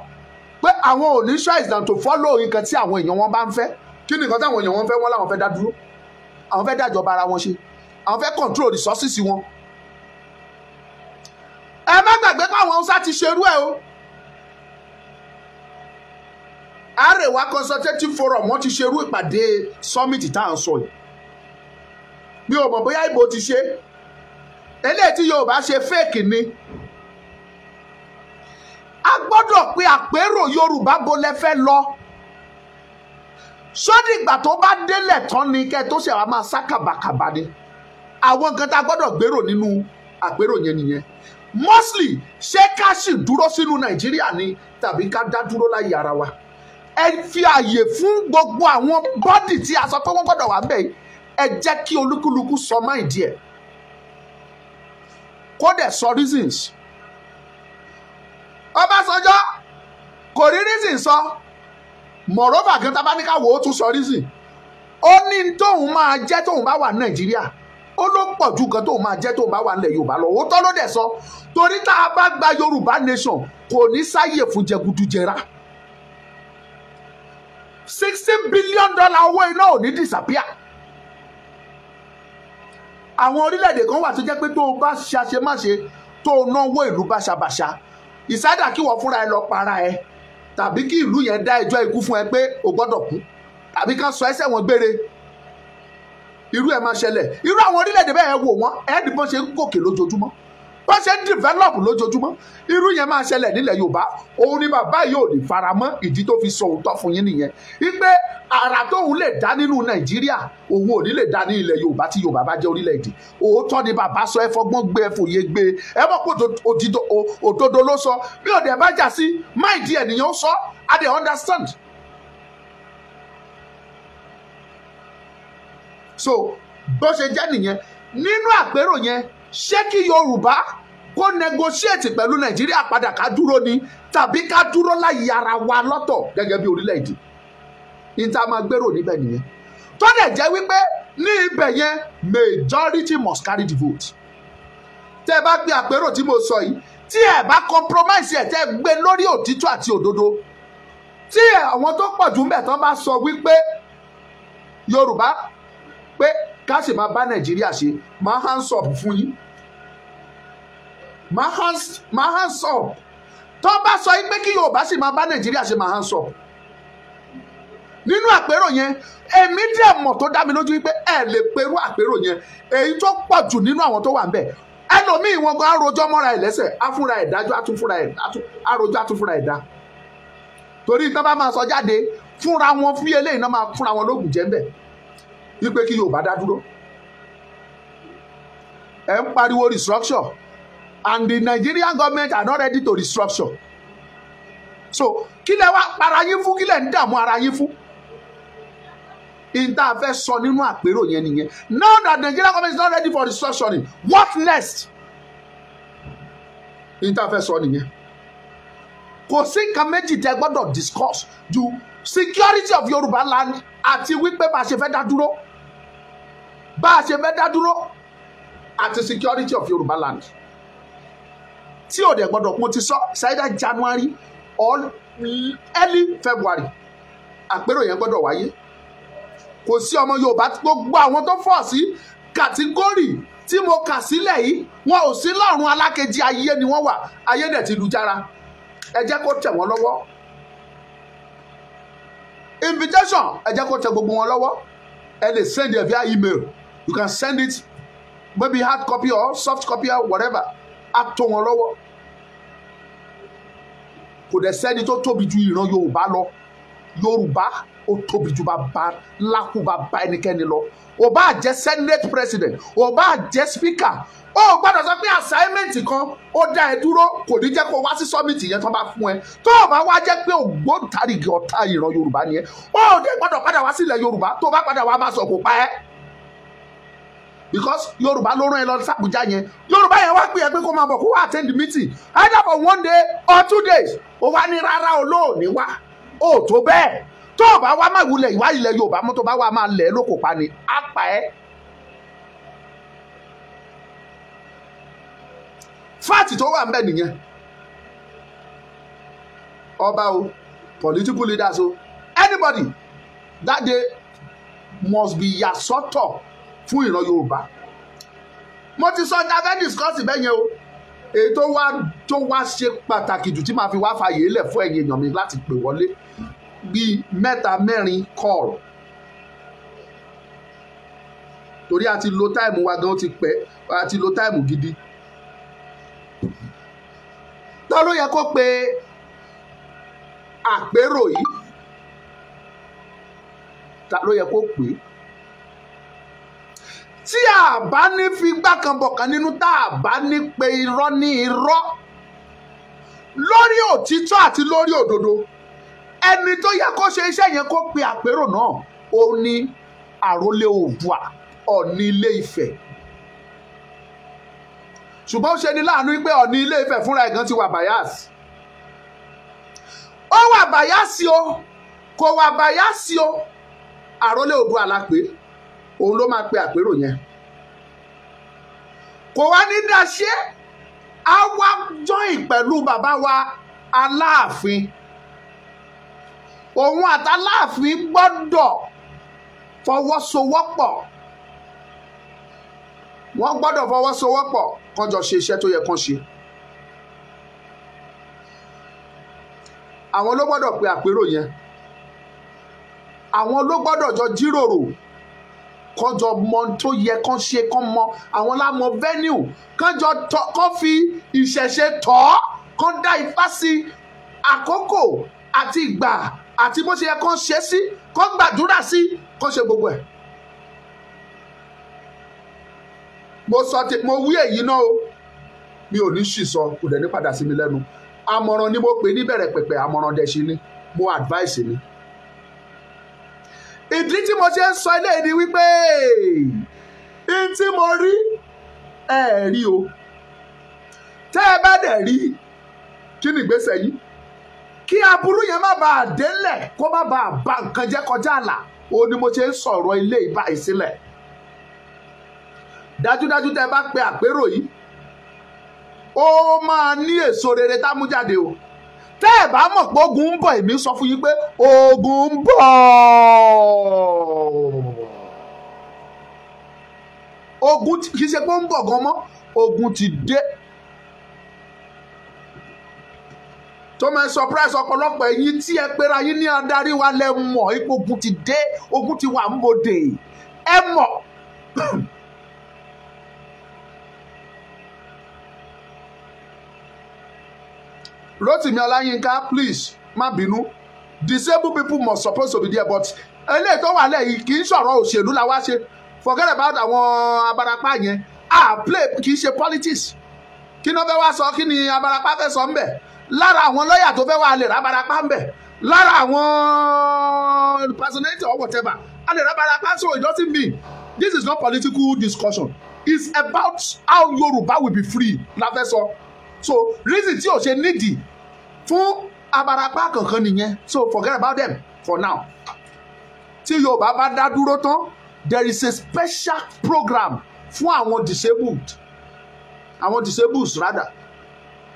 pé àwọn ò ní choice than to follow nǹkan tí àwọn èèyàn wọn bá ń fẹ́. Kí ni nǹkan táwọn èèyàn wọn fẹ́? Wọ́n láwọn fẹ́ dá dúró, àwọn fẹ́ dájọba ara wọn ṣe, àwọn fẹ́ control resources wọn. Ẹ má gbàgbé pé àwọn Haúsá ti ṣerú ẹ o. Arewa Consultative Forum, wọ́n ti ṣerú ìpàdé summit tá à ń sọ yìí. Mi ò mọ̀ bóyá Ìgbò ti ṣe. Eléyìí tí Yorùbá ṣe, fake ni. A gbọ́dọ̀ pé àpérò Yorùbá. Bo lẹ fẹ́ lọ? Sódìgbà tó bá délẹ̀ tán ni kẹ́ tó ṣe wá máa sá kàbàkàbà ni. Àwọn nǹkan tá a gbọ́dọ̀ gbèrò nínú àpérò yẹn nìyẹn. Mostly, ṣé ká sì dúró sínú Nàìjíríà ni tàbí ká dá dúró láyé ara wa? Ẹ fi àyè fún gbogbo àwọn body tí a sọ pé wọ́n gbọ́dọ̀ wà ń bẹ̀ yìí. Ẹ jẹ́ kí olúkúlùkù sọ mind ẹ̀, kó dẹ̀ sọ reasons. Ọbásanjọ́ kò rí reason sọ. Moreover gan, tá bá ní ká wò ó, tún sọ reason. Ó ní tóun máa jẹ́ tóun bá wà ní Nàìjíríà, ó ló pọ̀ ju nǹkan tóun máa jẹ́ tóun bá wà nílẹ̀ Yorùbá lọ. Òótọ́ ló dẹ̀ sọ, torí tá a bá gba Yorùbá nation, kò ní sáyè fún jẹgúdújẹrá. $16 billion owó iná ò ní disappear. Àwọn orílẹ̀-èdè kan wà tó jẹ́ pé tó o bá ṣe àṣemáṣe, tó o náwó ìlú báṣabàṣa, ìsádà kí wọ́n fúnra ẹ lọ para ẹ, tàbí kí ìlú yẹn dá ẹjọ́ ikú fún ẹ pé o gbọ́dọ̀ kú, tàbí kán sọ ẹsẹ̀ wọn gbére. Irú ẹ̀ máa ṣẹlẹ̀. Irú àwọn orílẹ̀-èdè bẹ́ẹ̀ wò wọ́n, ẹ̀ẹ́dì bọ́n ṣe ń gòkè lójoojúmọ́, bọ́n ṣe ń develop lójoojúmọ́. Irú yẹn máa ṣẹlẹ̀ nílẹ̀ Yorùbá. Òun ni bàbá yìí ò lè faramọ́. Ìdí tó fi sọ òótọ́ fún yín nìyẹn, wípé àrà tóun lè dá nínú Nàìjíríà, òun ò ní lè dá ní ilẹ̀ Yorùbá tí Yorùbá bá jẹ́ orílẹ̀-èdè. Òótọ́ ni bàbá sọ. Ẹ fọgbọ́n gbé, ẹ fòye gbé, ẹ mọ̀ pé òdodo ló sọ. Bí òde bá jà sí máìdí ènìyàn ó sọ, I dey understand. So bó ṣe jẹ́ nìyẹn nínú àpérò yẹn. Ṣé kí Yorùbá kó negotiate pẹ̀lú Nàìjíríà padà ká dúró ni, tàbí ká dúró láyé ara wa lọ́tọ̀ gẹ́gẹ́ bí orílẹ̀-èdè? Ní tá a máa gbèrò níbẹ̀ nìyẹn, tó dẹ̀ jẹ́ wípé ní ibẹ̀ yẹn, majority must carry the vote. Tẹ́ ẹ bá gbé àpérò tí mo sọ yìí, tí ẹ bá compromise ẹ̀, tẹ́ ẹ gbé lórí òtítọ́ àti òdodo, tí àwọn tó pọ̀ jù ń bẹ̀ tán bá sọ wípé Yorùbá pé ká sì máa bá Nàìjíríà ṣe, máa hands up fún yín, máa hands up. Tó bá sọ yín pé kí Yorùbá sì máa bá Nàìjíríà ṣe, máa hands up nínú àpérò yẹn. Èmi dẹ̀ mọ̀ tó dá mi lójú wípé ẹ lè perú àpérò yẹn, èyí tó pọ̀ jù nínú àwọn tó wà ń bẹ̀, ẹlòmíì wọn gan arojọ́ mọ́ra ẹ̀ lẹ́sẹ̀, á fúnra ẹ̀ dájọ́, á tún fúnra ẹ̀ arojọ́, á tún fúnra ẹ̀ dá, torí tán bá máa sọ jáde fúnra wọn fún eléyìí náà, máa fúnra wọn lóògùn jẹ́ ń bẹ̀ wípé kí Yorùbá dá dúró. Ẹ ń pariwo restructure, and the Nigerian government are not ready to restructure. So kí lẹ wá para yín fún? Kí lẹ ń dààmú ara yín fún? In tá a fẹ́ sọ nínú àpérò yẹn nìyẹn. Now that Nigerian government is not ready for restructuring, what next? In tá a fẹ́ sọ nìyẹn. Kò sí nǹkan méjì tẹ́ gbọ́dọ̀ discuss ju security of Yorùbá land àti wípé bá a ṣe fẹ́ dá dúró, bá a ṣe fẹ́ dá dúró, àti security of Yorùbá land, tí ò dẹ̀ gbọ́dọ̀ kún ti sọ. Either January or early February, àpérò yẹn gbọ́dọ̀ wáyé. Kò sí ọmọ Yorùbá, gbogbo àwọn tó fọ̀ sí category tí mo kà sílẹ̀ yìí, wọn ò sí lọ́run alákejì, ayé ni wọ́n wà. Ayé dẹ̀ ti lu jára. Ẹ jẹ́ kó tẹ̀ wọ́n lọ́wọ́ invitation, ẹ jẹ́ kó tẹ̀ gbogbo wọn lọ́wọ́. Ẹ lè send it via email, you can send it maybe hard copy or soft copy or whatever, á tó wọn lọ́wọ́. Kò dẹ̀ sẹ́ni tó tóbi ju ìran Yorùbá lọ. Yorùbá ó tóbi ju bàbá lákú bàbá ẹnikẹ́ni lọ. Ò bá jẹ́ senate president, ò bá jẹ́ speaker, ó gbọ́dọ̀ sọ pé assignment kan ó dá ẹ dúró, kò ní jẹ́ kó wá sí summit yẹn tó bá fún ẹ. Tó o bá wá jẹ́ pé ògbóǹtarìgì ọ̀tá ìran Yorùbá ni ẹ, ó dé gbọ́dọ̀ padà wá sílẹ̀ Yorùbá. Tó bá padà wá, máa sọ kò pa ẹ́, because Yorùbá ló rán ẹ lọ sàbújá yẹn. Yorùbá yẹn wá pè é pé kó máa bọ̀, kó wá attend the meeting either for one day or 2 days. Ó wá ní rárá, olóòní wá, ó tó bẹ́ẹ̀. Tó o bá wá, má wulẹ̀ ìwá ilẹ̀ Yorùbá mọ́. Tó bá wá, máa lẹ̀ ẹ́ lóko pa ni, á pa ẹ́. Fact tó wà ń bẹ̀ nìyẹn. Ọba o, political leaders o, anybody that day must be yà sọ́tọ̀ fún ìran Yorùbá. Mo ti sọ ní abẹ́ discuss bẹ́ẹ̀ yẹn o. Èyí tó wá ṣe pàtàkì jù tí màá fi wá fàyè lẹ̀ fún ẹ̀yin èèyàn mi láti pè wọlé bíi mẹ́ta mẹ́rin call, torí a ti lo time wa gan, ó ti pẹ́, a ti lo time gidi. Ta ló yẹ kó pe àpérò yìí? Ta ló yẹ kó pè é? Tí a bá ní fi gbá kan bọ̀kan nínú, tá a bá ní pe irọ́ ní irọ́, lórí òtítọ́ àti lórí òdodo, ẹni tó yẹ kó ṣe iṣẹ́ yẹn, kó pe àpérò náà, ó ní àrólé Oòduà, Ọ̀ọ̀ni Ilé Ifẹ̀. Ṣùgbọ́n ó ṣe ní láàánú pé Ọ̀ọ̀ni Ilé Ifẹ̀ fúnra ẹ̀ gan ti wà bias. Ó wà bias o, kò wà bias o, àrólé Oòduà la pè é, òun ló máa pe àpérò yẹn. Kò wá ní dáṣẹ́, á wá join pẹ̀lú bàbá wa Aláàfin. Òun àtàláàfin gbọ́dọ̀ fọwọ́sowọ́pọ̀, wọ́n gbọ́dọ̀ fọwọ́sowọ́pọ̀ kán jọ ṣe iṣẹ́ tó yẹ kán ṣe. Àwọn ló gbọ́dọ̀ pe àpérò yẹn, àwọn ló gbọ́dọ̀ jọ jíròrò. Kọjọ mọ tó yẹ kán ṣe, kán mọ àwọn lámọ venue, kánjọ kán fi ìṣẹ̀ṣe tọ́, kán dá ifá sí àkókò àti ìgbà àti bó ṣe yẹ kán ṣe sí, kán gbàdúrà sí, kán ṣe gbogbo ẹ̀. Mo sọ ti mo wí èyí náà o, mi ò ní ṣì sọ, kò dẹ̀ ní padà sí mi lẹ́nu. Àmọ̀ràn ni mo pè ní bẹ̀rẹ̀ pẹ̀pẹ̀, àmọ̀ràn dẹ̀ ṣe ni mo advice ni. Ìdí tí mo ṣe ń sọ eléyìí ni wípé n tí mo rí ẹ rí o, tẹ́ ẹ bá dẹ̀ rí, kí ni ìgbésẹ̀ yìí? Kí aburú yẹn má bàa délẹ̀, kó má bàa ba nǹkan jẹ́ kọjá àlà, òun ni mo ṣe ń sọ̀rọ̀ ilé ìbáyìí sílẹ̀. Dájúdájú tẹ́ ẹ bá pe àpérò yìí, ó máa ní èso rere tá mú jáde o. Tẹ́ ẹ bá mọ̀ pé ogun ń bọ̀, èmi sọ fún yín pé ogun ń bọ̀. Ogun kì í ṣe pé ó ń bọ̀ gan mọ́, ogun ti dé. Tó máa surprise ọ̀pọ̀lọpọ̀ ẹ̀yin tí ẹ pera yín ní adarí wa, lẹ mọ̀ ipò ogun ti dé, ogun ti wà ń bodè, ẹ mọ̀. Rotimi Ọláyínká, please má bínú, disabled people must suppose to be there, but eléyìí tó wà lẹ́yìn kì í sọ̀rọ̀ òṣèlú la wá ṣe. Forget about àwọn abarapá yẹn, ah play kì í ṣe politics. Kí ni wọ́n fẹ́ wá sọ? Kí ni abarapá fẹ́ sọ ńbẹ̀? Lára àwọn lọ́ọ̀yà tó fẹ́ wá lè rábarapá ńbẹ̀, lára àwọn personality or whatever a lè rábarapá. So it doesn't mean this is not political discussion, it's about how Yorùbá will be free la fẹ́ sọ. So reason tí o ṣe nídìí fún abarapá kankan nìyẹn, so forget about them for now. Tí Yorùbá bá dá dúró tán, there is a special program fún àwọn disabled, àwọn disabled rather,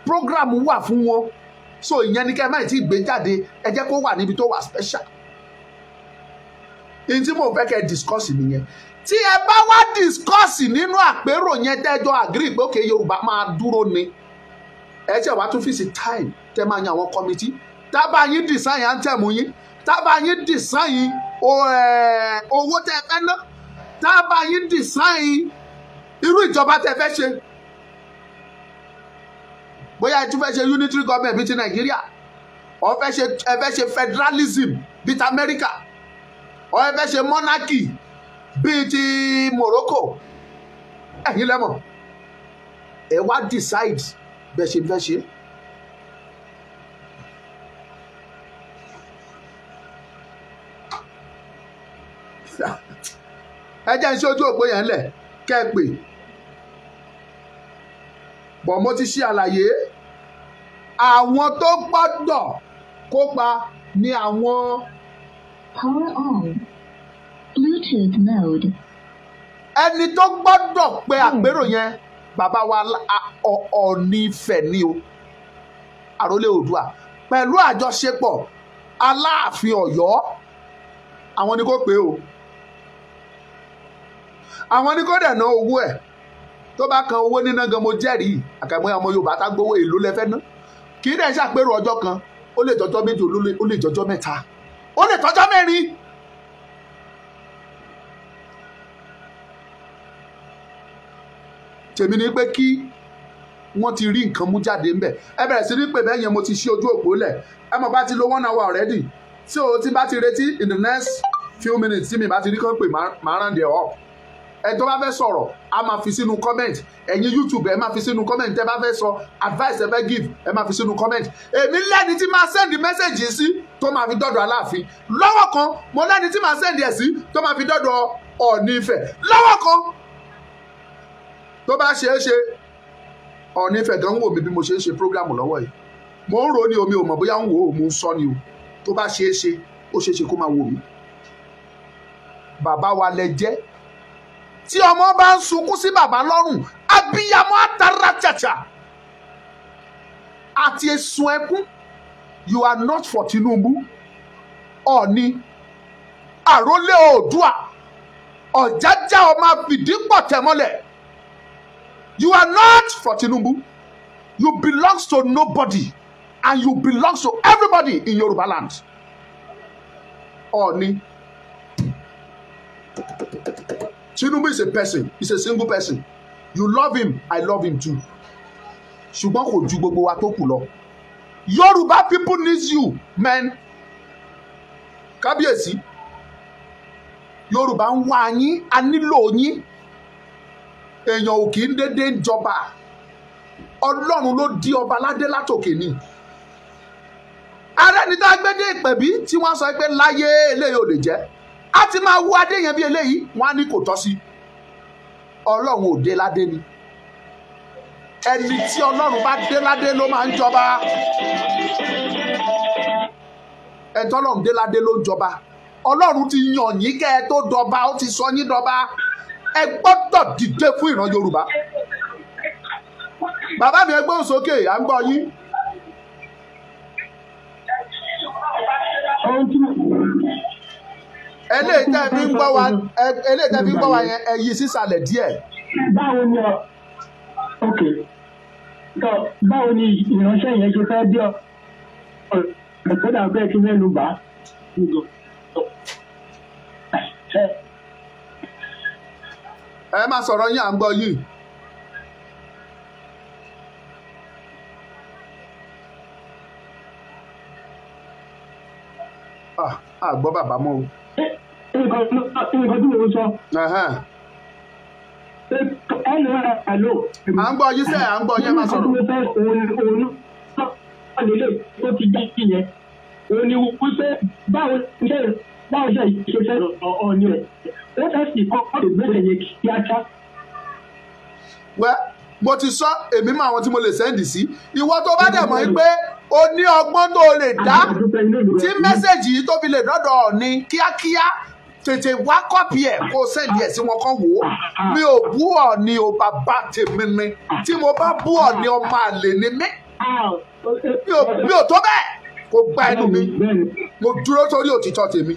program wà fún wọn. So ìyẹn ni kẹ́ ẹ má ti gbé jáde, ẹ jẹ́ kó wà níbi tó wà special. Ní tí mo fẹ́ kẹ́ ẹ discuss nìyẹn. Tí ẹ bá wá discuss nínú àpérò yẹn, tẹ́jọ́ agree pé okay Yorùbá máa dúró ni, ẹ jẹ́ wàá tún fi sí time tẹ́ máa yan àwọn committee, tábà yín design anthem yín, tábà yín design owó tẹ́ fẹ́ ná, tábà yín design irú ìjọba tẹ́ fẹ́ ṣe, bóyá ẹ tún fẹ́ ṣe unitary government bíi ti Nàìjíríà, ó fẹ́ ṣe, ẹ fẹ́ ṣe federalism bíi ti Amẹ́ríkà, ó ẹ fẹ́ ṣe monarchy bíi ti Morocco, ẹ̀yin lẹ́mọ̀, ẹ wá decide bẹ́ẹ̀ ṣe fẹ́ ṣe. Ẹ jẹ́ ń ṣe ojú òpó yẹn lẹ̀ kẹ́ ẹ pè bọ̀. Mo ti ṣe àlàyé àwọn tó gbọ́dọ̀ kópa ní àwọn. Power on. Bluetooth mode. Ẹni tó gbọ́dọ̀ pe àpérò yẹn, bàbá wa Ọọ̀ni Ifẹ̀ ni o, Àrólé Oòduà, pẹ̀lú àjọṣepọ̀ Aláàfin Ọ̀yọ́, àwọn ni kò pé o, àwọn ni kò dẹ̀ ná owó ẹ̀. Tó bá kan owó níná gan, mo jẹ́rìí àkàìmọ́ ọmọ Yorùbá tá gbowó èlò lẹ́fẹ́ ná. Kì í dẹ̀ ṣàpérò ọjọ́ kan, ó lè jọjọ́ méjì, ó lè jọjọ́ mẹ́ta, ó lè tọ́jọ́ mẹ́rin. Tèmi ni pé kí wọ́n ti rí nǹkan mú jáde ńbẹ̀. Ẹ bẹ̀rẹ̀ sí ní pè bẹ́ẹ̀ yẹn, mo ti ṣí ojú òpó lẹ̀. Ẹ mọ̀ bá ti lo 1 hour already, tí o ti bá ti retí in the next few minutes tí mi bá ti rí kán pè, máa round it up. Ẹ tó bá fẹ́ sọ̀rọ̀, a máa fi sínú comment. Ẹ̀yin YouTube, ẹ máa fi sínú comment. Tẹ́ bá fẹ́ sọ advice ẹ fẹ́ give, ẹ máa fi sínú comment. Èmi lẹ́ni tí máa send message sí tó máa fi dọ́dọ̀ Aláàfin lọ́wọ́ kan, mo lẹ́ni tí máa send ẹ̀ sí tó máa fi dọ́dọ̀ Ọọ̀ni Ifẹ̀ lọ́wọ́ kan. Tó bá ṣe é ṣe, Ọọ̀ni Ifẹ̀ gan ń wò mí bí mo ṣe ń ṣe program lọ́wọ́ yìí. Mo ń ro ni omi ò mọ̀ bóyá ń wò ó, mo ń sọ ni o. Tó bá ṣe é ṣe, ó ṣe é ṣe kó máa wò mí. Bàbá wa lẹ jẹ́. Tí ọmọ bá ń sunkún sí bàbá lọ́rùn, abiyamọ àtàrà tsàtsà àti esun ẹkún. You are not for Tinubu. Ọọ̀ni Àrólé Oòduà, Ọ̀jájá ọmọ àfìdípọ̀ tẹ̀mọ́lẹ̀. You are not for Tinubu. You belong to nobody and you belong to everybody in Yoruba land. Ọọ̀ni. Tinubu is a person, is a single person. You love him, I love him too. Ṣùgbọ́n kò ju gbogbo wa tó kù lọ. Yorùbá people needs you, men. Kábíyèsí, Yorùbá ń wá yín, a nílò yín. Èèyàn ò kì í dédé jọba. Ọlọ́run ló di ọba ládé látòkè ni. Ààrẹ ni tá a gbé dé ìpẹ̀bí tí wọ́n sọ pé láyé eléyìí ò lè jẹ́. A ti máa wú adé yẹn bí eléyìí, wọ́n á ní kò tọ́ sí. Ọlọ́run ò dé ládé ni. Ẹni tí Ọlọ́run bá dé ládé ló máa ń jọba. Ẹni tí Ọlọ́run dé ládé ló ń jọba. Ọlọ́run ti yàn yín kẹ́ ẹ tó dọba, ó ti sọ yín dọba. Ẹ gbọ́dọ̀ dìde fún ìran Yorùbá. Bàbá mi, ẹ gbóhùn sókè, à ń gbọ́ yín. Eléyìí tẹ́ fi ń gbọ́ wa, eléyìí tẹ́ fi ń gbọ́ wa yẹn, ẹ yí sísàlẹ̀ díẹ̀. Báwo ni ọ ok tọ báwo ni ìránṣẹ́ yẹn ṣe fẹ́ dé ọ ọ̀dà bẹ́ẹ̀ kí mẹ́nu bà á. Ẹ máa sọ̀rọ̀ yín, à ń gbọ́ yín. Ah, gbọ́ bàbá mọ́ o. Nǹkan tí mo ń sọ. Ẹ lọ ẹ lò. À ń gbọ́ yín sẹ́, à ń gbọ́ yín, ẹ máa sọ̀rọ̀. Nǹkan tí mo fẹ́ òun náà lélẹ̀ tó ti já sí yẹn. Òun ni wípé báwo ṣe báwo ṣe ṣe fẹ́ Ọọ̀ni rẹ̀. Ó fẹ́ sì kọ́ ìgbésẹ̀ yẹn kíákíá. Wẹ́ mo ti sọ èmi mọ àwọn tí mo lè send sí. Ìwọ tó bá dẹ̀ mọ̀ pé o ní ọgbọ́n tó lè dá tí message yìí tó fi lè dọ́dọ̀ Ọọ̀ni kíákíá, tètè wá copy ẹ̀ kó send ẹ̀ sí wọn kan wò ó. Mi ò bú Ọọ̀ni o, bàbá tèmi ni. Tí mo bá bú Ọọ̀ni, ọmọ àlè ni mí. Mi ò tó bẹ́ẹ̀ kó gba ẹnu mi. Mo dúró sórí òtítọ́ tèmi.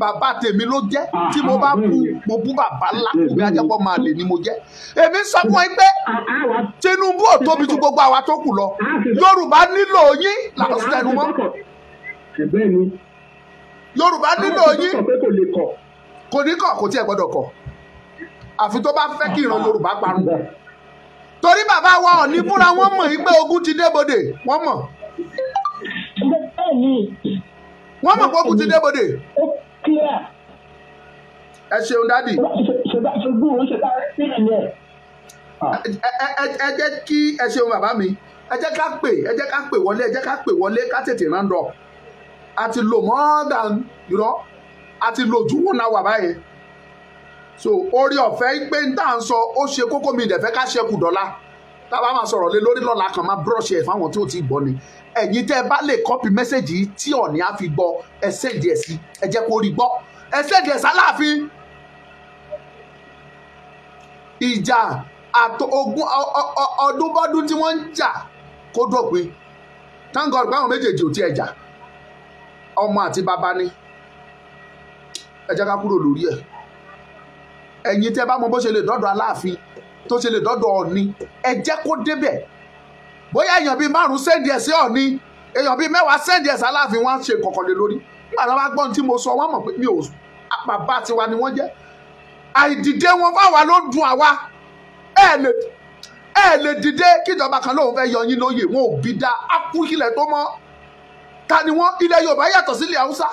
Bàbá tèmi ló jẹ́. Tí mo bá bú, mo bú bàbá ńlá mi, ajẹ́pọ̀ máa lè ní mo jẹ́. Èmi sọ fún yín pé Tinubu ò tóbi ju gbogbo àwa tó kù lọ. Yorùbá nílò yín làwọn tẹnu mọ́. Yorùbá nílò yín. Kò ní kọ̀, kò tiẹ̀ gbọ́dọ̀ kọ̀. Àfi tó bá fẹ́ kí ìran Yorùbá parun. Torí bàbá wa Ọọ̀ni fúnra wọn mọ̀ yín pé ogun ti débodè. Wọ́n mọ̀. Wọ́n mọ̀ pé ogun ti débodè. Ẹ ṣeun dádì. Ẹ jẹ́ kí ẹ ṣeun bàbá mi. Ẹ jẹ́ ká pè, ẹ jẹ́ ká pè wọlé, ẹ jẹ́ ká pè wọlé ká tètè round up. A ti lò more than, you know, a ti lò ju 1 hour báyìí. So orí ọ̀fẹ́ pé n tá à ń sọ ó ṣe kókó, mi ìdẹ̀fẹ́ ká ṣẹ́kù dọ́là. Tá a bá máa sọ̀rọ̀ lé lórí lọ́la kan máa brush ẹ̀ fáwọn tí ó ti gbọ́ ni. Ẹ̀yin tẹ́ ẹ bá lè copy message yìí tí Ọọ̀ni á fi gbọ́, ẹ send ẹ̀ sí, ẹ jẹ́ kó rí gbọ́, ẹ send ẹ̀ sáláàfin. Ìjà àti ogun ọdún bọ́dún tí wọ́n ń jà kó dópin. Thank God pé àwọn méjèèjì ò tiẹ̀ jà. Ọmọ àti bàbá ni. Ẹ jẹ́ ká kúrò lórí ẹ̀. Ẹ̀yin tẹ́ bá mọ bó ṣe lè dọ́dọ̀ Aláàfin, tó ṣe lè dọ́dọ̀ Ọọ̀ni, ẹ jẹ́ kó débẹ̀. Bóyá èèyàn bíi 5 send ẹ̀ sí Ọọ̀ni, èèyàn bíi 10 send ẹ̀ sí Aláàfin, wọ́n á ṣe kọ̀ọ̀kan lé lórí. Nígbà tí wọ́n bá gbọ́n tí mo sọ, wọ́n mọ̀ pé mi ò, bàbá tiwa ni wọ́n jẹ́. Àìdìde wọn fáwa ló dùn àwa. Ẹ lè dìde kíjọba kan lóun fẹ́ yọ yín lóyè, wọn ò bí da ápú kílẹ̀ tó mọ́. Ta ni wọ́n? Ilẹ̀ Yorùbá yàtọ̀ sílẹ̀ Haúsá.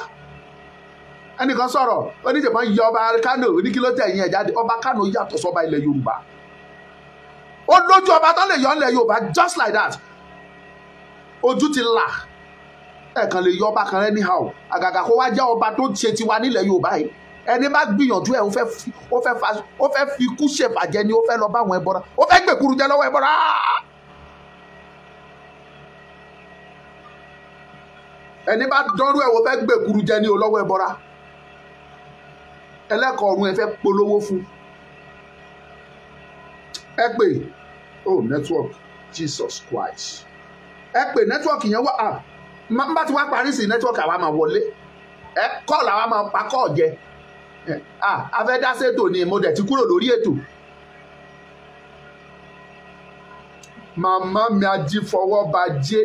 Ẹnìkan sọ̀rọ̀, oníjẹ̀mọ́ yọ ọba Kánò, oníkílótẹ̀ yẹn jáde. Ọba Kánò yàtọ̀ sọ́ba ilẹ̀ Yorùbá. Ó lójú ọba tó lè yọ ilẹ̀ Yorùbá just like that. Ojú ti là. Ẹ̀kan lè yọ ọba kan anyhow. Àgàgà kó wá jẹ́ ọba tó ṣe tiwa nílẹ̀ Yorùbá yìí. Ẹni bá gbìyànjú ẹ̀, ó fẹ́ fi ikú ṣèbàjẹ́ ni, ó fẹ́ lọ bá àwọn ẹbọra, ó fẹ́ gbèkúrú jẹ lọ́wọ́ ẹbọra. Ẹni bá dánrú ẹ̀, ó fẹ́ gbèkúrú jẹ ní olọ́wọ́ ẹbọra. Ẹlẹ́kọ̀ọ́ ọ̀run ẹ fẹ́ polówó fún. Ẹ pè, oh network, Jesus Christ. Ẹ pè network yẹn wá, ah, bá ti wá parí sí network àwa máa wọlé. Ẹ kọ́ọ̀lù àwa máa pa kọ́ọ̀ jẹ. Ah, a fẹ́ dá sétò ni, mo dẹ̀ ti kúrò lórí ètò. Màmá mi ají fọwọ́ ba jẹ́.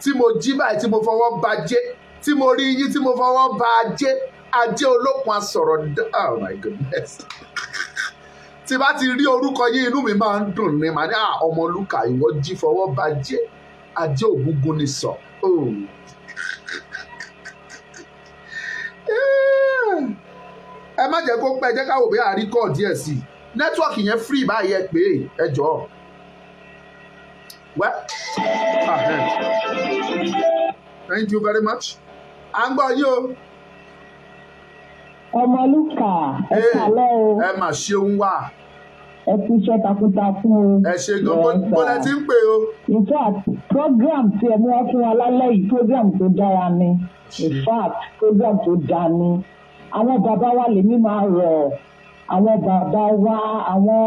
Tí mo jí báyìí tí mo fọwọ́ ba jẹ́. Tí mo rí yín tí mo fọwọ́ ba jẹ́. Ajé olókun asọ̀rọ̀. Oh my goodness. Tí bá ti rí orúkọ yín, inú mi máa ń dùn ní màá ní Ọmọlúkà, ìwọ jí fọwọ́ ba jẹ́ ajé ògúngún ni sọ. Ẹ má jẹ́ kó pẹ́, jẹ́ ká wò bí àríkọ́ díẹ̀ sí i. Nẹ́tíwọ́ọ̀kì yẹn free báyìí, ẹ pé ẹ jọ̀ọ́. Well, thank you very much. À ń gbọ́ yín o. Ọmọlúkà, ẹ kálẹ́ o. Ẹ mà ṣeun wá. Ẹ kú iṣẹ́ takuntakun o. Ẹ ṣe gan, bó lẹ ti ń pè o. In fact, program tí ẹ mú wá fún wa lálẹ́ yìí, program tó dára ni. In fact, program tó dáa ni. Àwọn bàbá wa lèmi máa rọ̀. Àwọn bàbá wa, àwọn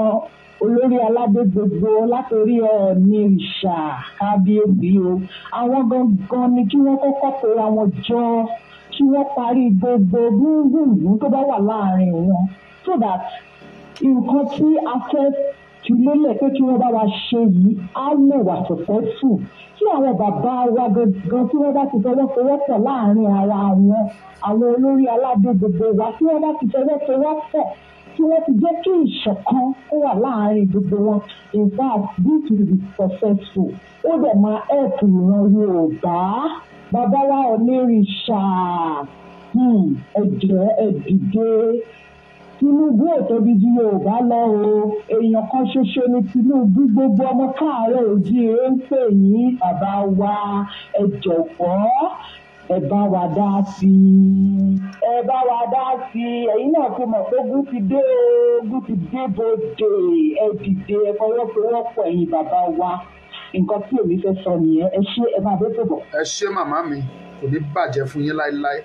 olórí aládé gbogbo látòrí Ọọ̀ni ìṣà kábíyèsí o. Àwọn gangan ni kí wọ́n kọ́kọ́ pera wọn jọ, kí wọ́n parí gbogbo gbùngbùngbùn tó bá wà láàrin wọn, so that nǹkan tí a fẹ́ fi lélẹ̀ pé kí wọ́n bá wa ṣe yìí á lè wà successful. Tí àwọn bàbá wa gangan tí wọ́n bá ti fọwọ́sowọ́pọ̀ láàrin ara wọn, àwọn olórí aládé gbogbo wa tí wọ́n bá ti fọwọ́sowọ́pọ̀, tí wọ́n ti jẹ́ kí ìṣọ̀kan kó wà láàrin gbogbo wọn, in fact, this will be successful. Ó dẹ̀ máa help ìran Yorùbá. Bàbá wa Ọ̀nìrìṣà, ẹ jọ̀ọ́ ẹ dìde. Tinubu ò tóbi ju Yorùbá lọ o. Èèyàn kan ṣoṣo ni Tinubu. Gbogbo ọmọ káàárọ̀ oòjíire ń pè yín, bàbá wa, ẹ jọ̀wọ́ ẹ bá wa dá sí i, ẹ bá wa dá sí i. Ẹ̀yin náà ti mọ̀ pé ogun ti dé o, ogun ti dé bòde. Ẹ dìde, ẹ fọwọ́sowọ́pọ̀ ẹ̀yin bàbá wa. Nǹkan tí èmi fẹ́ sọ nìyẹn. Ẹ ṣé, ẹ máa bẹ́ tó bọ̀. Ẹ ṣé màmá mi, kò ní bàjẹ́ fún yín láéláé.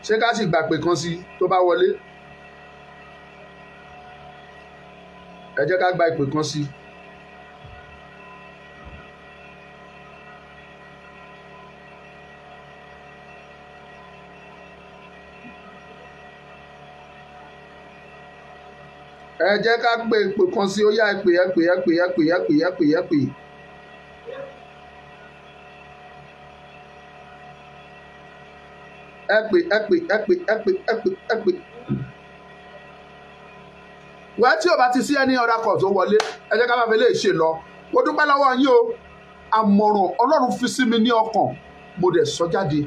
Ṣé ká sì gbà pé kan sí tó bá wọlé? Ẹ jẹ́ ká gba ìpè kan sí. Ẹ jẹ́ ká pè ìpè kan sí. Ó yá, ẹ pè, ẹ pè, ẹ pè, ẹ pè, ẹ pè, ẹ pè, ẹ pè. Ẹ pè, ẹ pè, ẹ pè, ẹ pè, ẹ pè, ẹ pè. Wẹ́ẹ́, tí o bá ti sí ẹni ọ̀dà kan tó wọlé, ẹ jẹ́ ká bá fi lè ṣe lọ. Mo dúpẹ́ lọ́wọ́ yín o. Àmọ̀ràn Ọlọ́run fi sí mi ní ọkàn, mo dẹ̀ sọ jáde.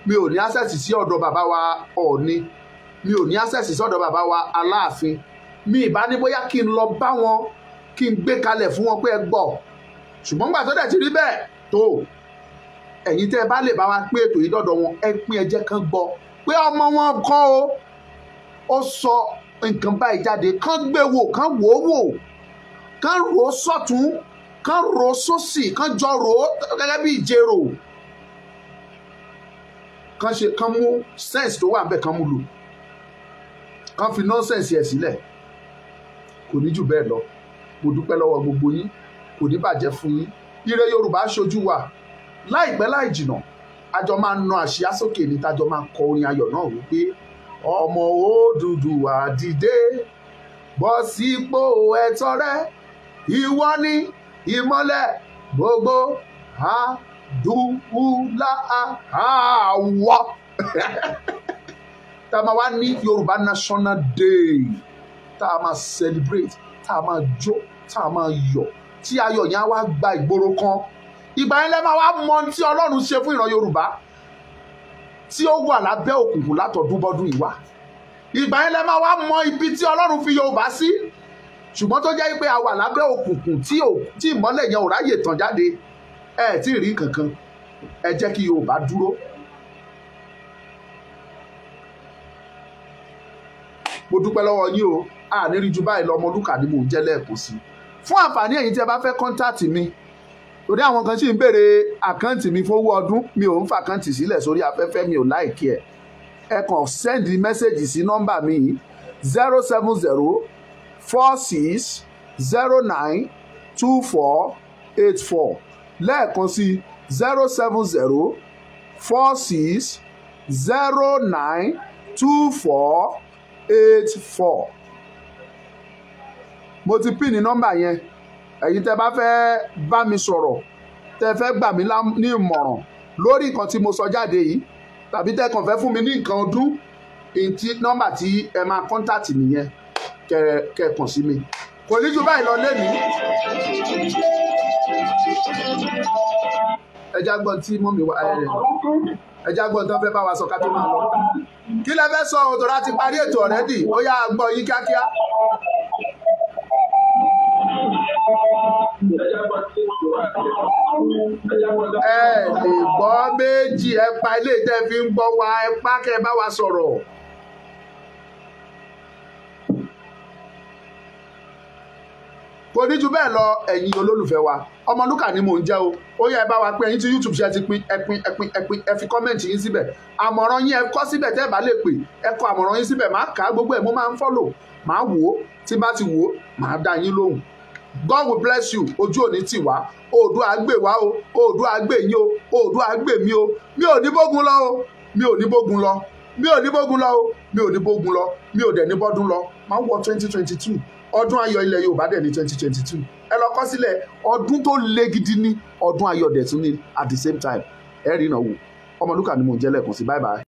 Mi ò ní access sí ọ̀dọ̀ bàbá wa Ọọ̀ni, mi ò ní access sí ọ̀dọ̀ bàbá wa Aláàfin. Mi ìbá ní bóyá kí n lọ bá wọn, kí n gbé kalẹ̀ fún wọn pé ẹ gbọ́. Ṣùgbọ́n gbà tó dẹ̀ ti rí bẹ́ẹ̀ tó, ẹ̀yin tẹ́ ẹ bá lè bá wa pín ètò yìí dọ̀dọ̀ wọn, ẹ pín, ẹ jẹ́ kán gbọ́ pé ọmọ wọn kọ́ o, ó sọ nǹkan báyìí jáde. Kán gbé wò, kán wò ó wò, kán rò ó sọ̀tún, kán rò ó sósì, kán jọ rò ó gẹ́gẹ́ bí ìjérò, kán ṣe, kán mú sense tó wà níbẹ̀, kán mú lò, kán fi nonsense ẹ̀ sílẹ̀. Kò ní jù bẹ́ẹ̀ lọ. Mo dúpẹ́ lọ́wọ́ gbogbo yín, kò ní bàjẹ́ fún yín. Ire Yorùbá ṣojú wa. Láìpẹ́ láì jìnà, àjọ máa na àsíá sókè ní, tájọ máa kọ orin ayọ̀ náà wípé ọmọ Odùduwà dìde, bọ́ sípò ẹ̀tọ́ rẹ, ìwọ ni ìmọ́lẹ̀ gbogbo adúláwọ̀. Tá a máa wá ní Yorùbá National Day, tá a máa celebrate, tá a máa jó, tá a máa yọ̀, tí ayọ̀ yẹn á wá gba ìgboro kan. Ìgbà yẹn lẹ́ máa wá mọ tí Ọlọ́run ṣe fún ìran Yorùbá tí ó wà lábẹ́ òkùnkùn látọdún bọ́dún ìwà. Ìgbà yẹn lẹ́ máa wá mọ ibi tí Ọlọ́run fi Yorùbá sí, ṣùgbọ́n tó jẹ́ pé a wà lábẹ́ òkùnkùn tí ìmọ́lẹ̀ yẹn ò ráyè tàn jáde. Ẹ tí ì rí kankan. Ẹ jẹ́ kí Yorùbá dúró. Mo dúpẹ́ lọ́wọ́ yín o. A ní rí ju báyìí lọ. Ọmọlúkà ni mò ń jẹ́ lẹ́ẹ̀kan sí. Fún àǹfààní ẹ̀yin tí ẹ bá fẹ́ contact mi, torí àwọn kan sì ń béèrè account mi fowó ọdún, mi ò ń fa account sílẹ̀ sórí afẹ́fẹ́, mi ò like ẹ̀. Ẹ kàn send message sí nọ́mbà mi yìí: 07046092484. Lẹ́ẹ̀kan sí, 07046092484. Mo ti pín ní nọ́mbà yẹn. Ẹ̀yin tẹ́ bá fẹ́ bá mi sọ̀rọ̀, tẹ́ fẹ́ gbà mí ní ìmọ̀ràn lórí nǹkan tí mo sọ jáde yìí, tàbí tẹ́ kàn fẹ́ fún mi ní nǹkan ọdún. Ntí nọ́mbà tí ẹ máa kọ́ńtàtì nìyẹn, kẹ kàn sí mi. Kò ní ju báyìí lọ lẹ́nìí. Ẹ já gbọ́n tí mọ́mí wa ẹ já gbọ́n tán fẹ́ bá wa sọ ká tó máa lọ. Kí lẹ fẹ́ sọ o, tó láti parí ètò ọ̀rẹ́dì? Ó yá, gbọ́ yín kíákíá. Ẹ lè gbọ́ méjì, ẹ pa ilé tẹ́ fi ń gbọ́ wa, ẹ pa kẹ́ ẹ bá wa sọ̀rọ̀. Kò ní ju bẹ́ẹ̀ lọ, ẹ̀yin olólùfẹ́ wa, Ọmọlúkà ni mò ń jẹ́ o. Ó yẹ ẹ bá wa pín. Ẹ̀yin tí YouTube ṣe ti pín, ẹ pín, ẹ pín, ẹ pín. Ẹ fi comment yín síbẹ̀, àmọ̀ràn yín ẹ kọ síbẹ̀. Tẹ́ ẹ bá lè pè, ẹ kọ àmọ̀ràn yín síbẹ̀, máa kà á. Gbogbo ẹ̀ mo máa ń follow, máa wò ó. Tí bá ti wò ó, máa dá yín lóhùn. God will bless you. Ojú òní tì wá. Oòduà gbè wá o, Oòduà gbè yín o, Oòduà gbè mí o. Mi ò ní bógun lọ o, mi ò ní bógun lọ, mi ò ní bógun lọ o, mi ò ní bógun lọ, mi ò dẹ̀ ní bọ́dún lọ. Máa wọ 2022, ọdún ayọ̀ ilẹ̀ Yorùbá dẹ̀ ní 2022. Ẹ lọ kọ sílẹ̀, ọdún tó le gidi ní, ọdún ayọ̀ dẹ̀ tún ní at the same time. Ẹ rí ìnáwó. Ọmọlúkà ni mò ń jẹ́ lẹ́ẹ̀kan sí. Bye bye.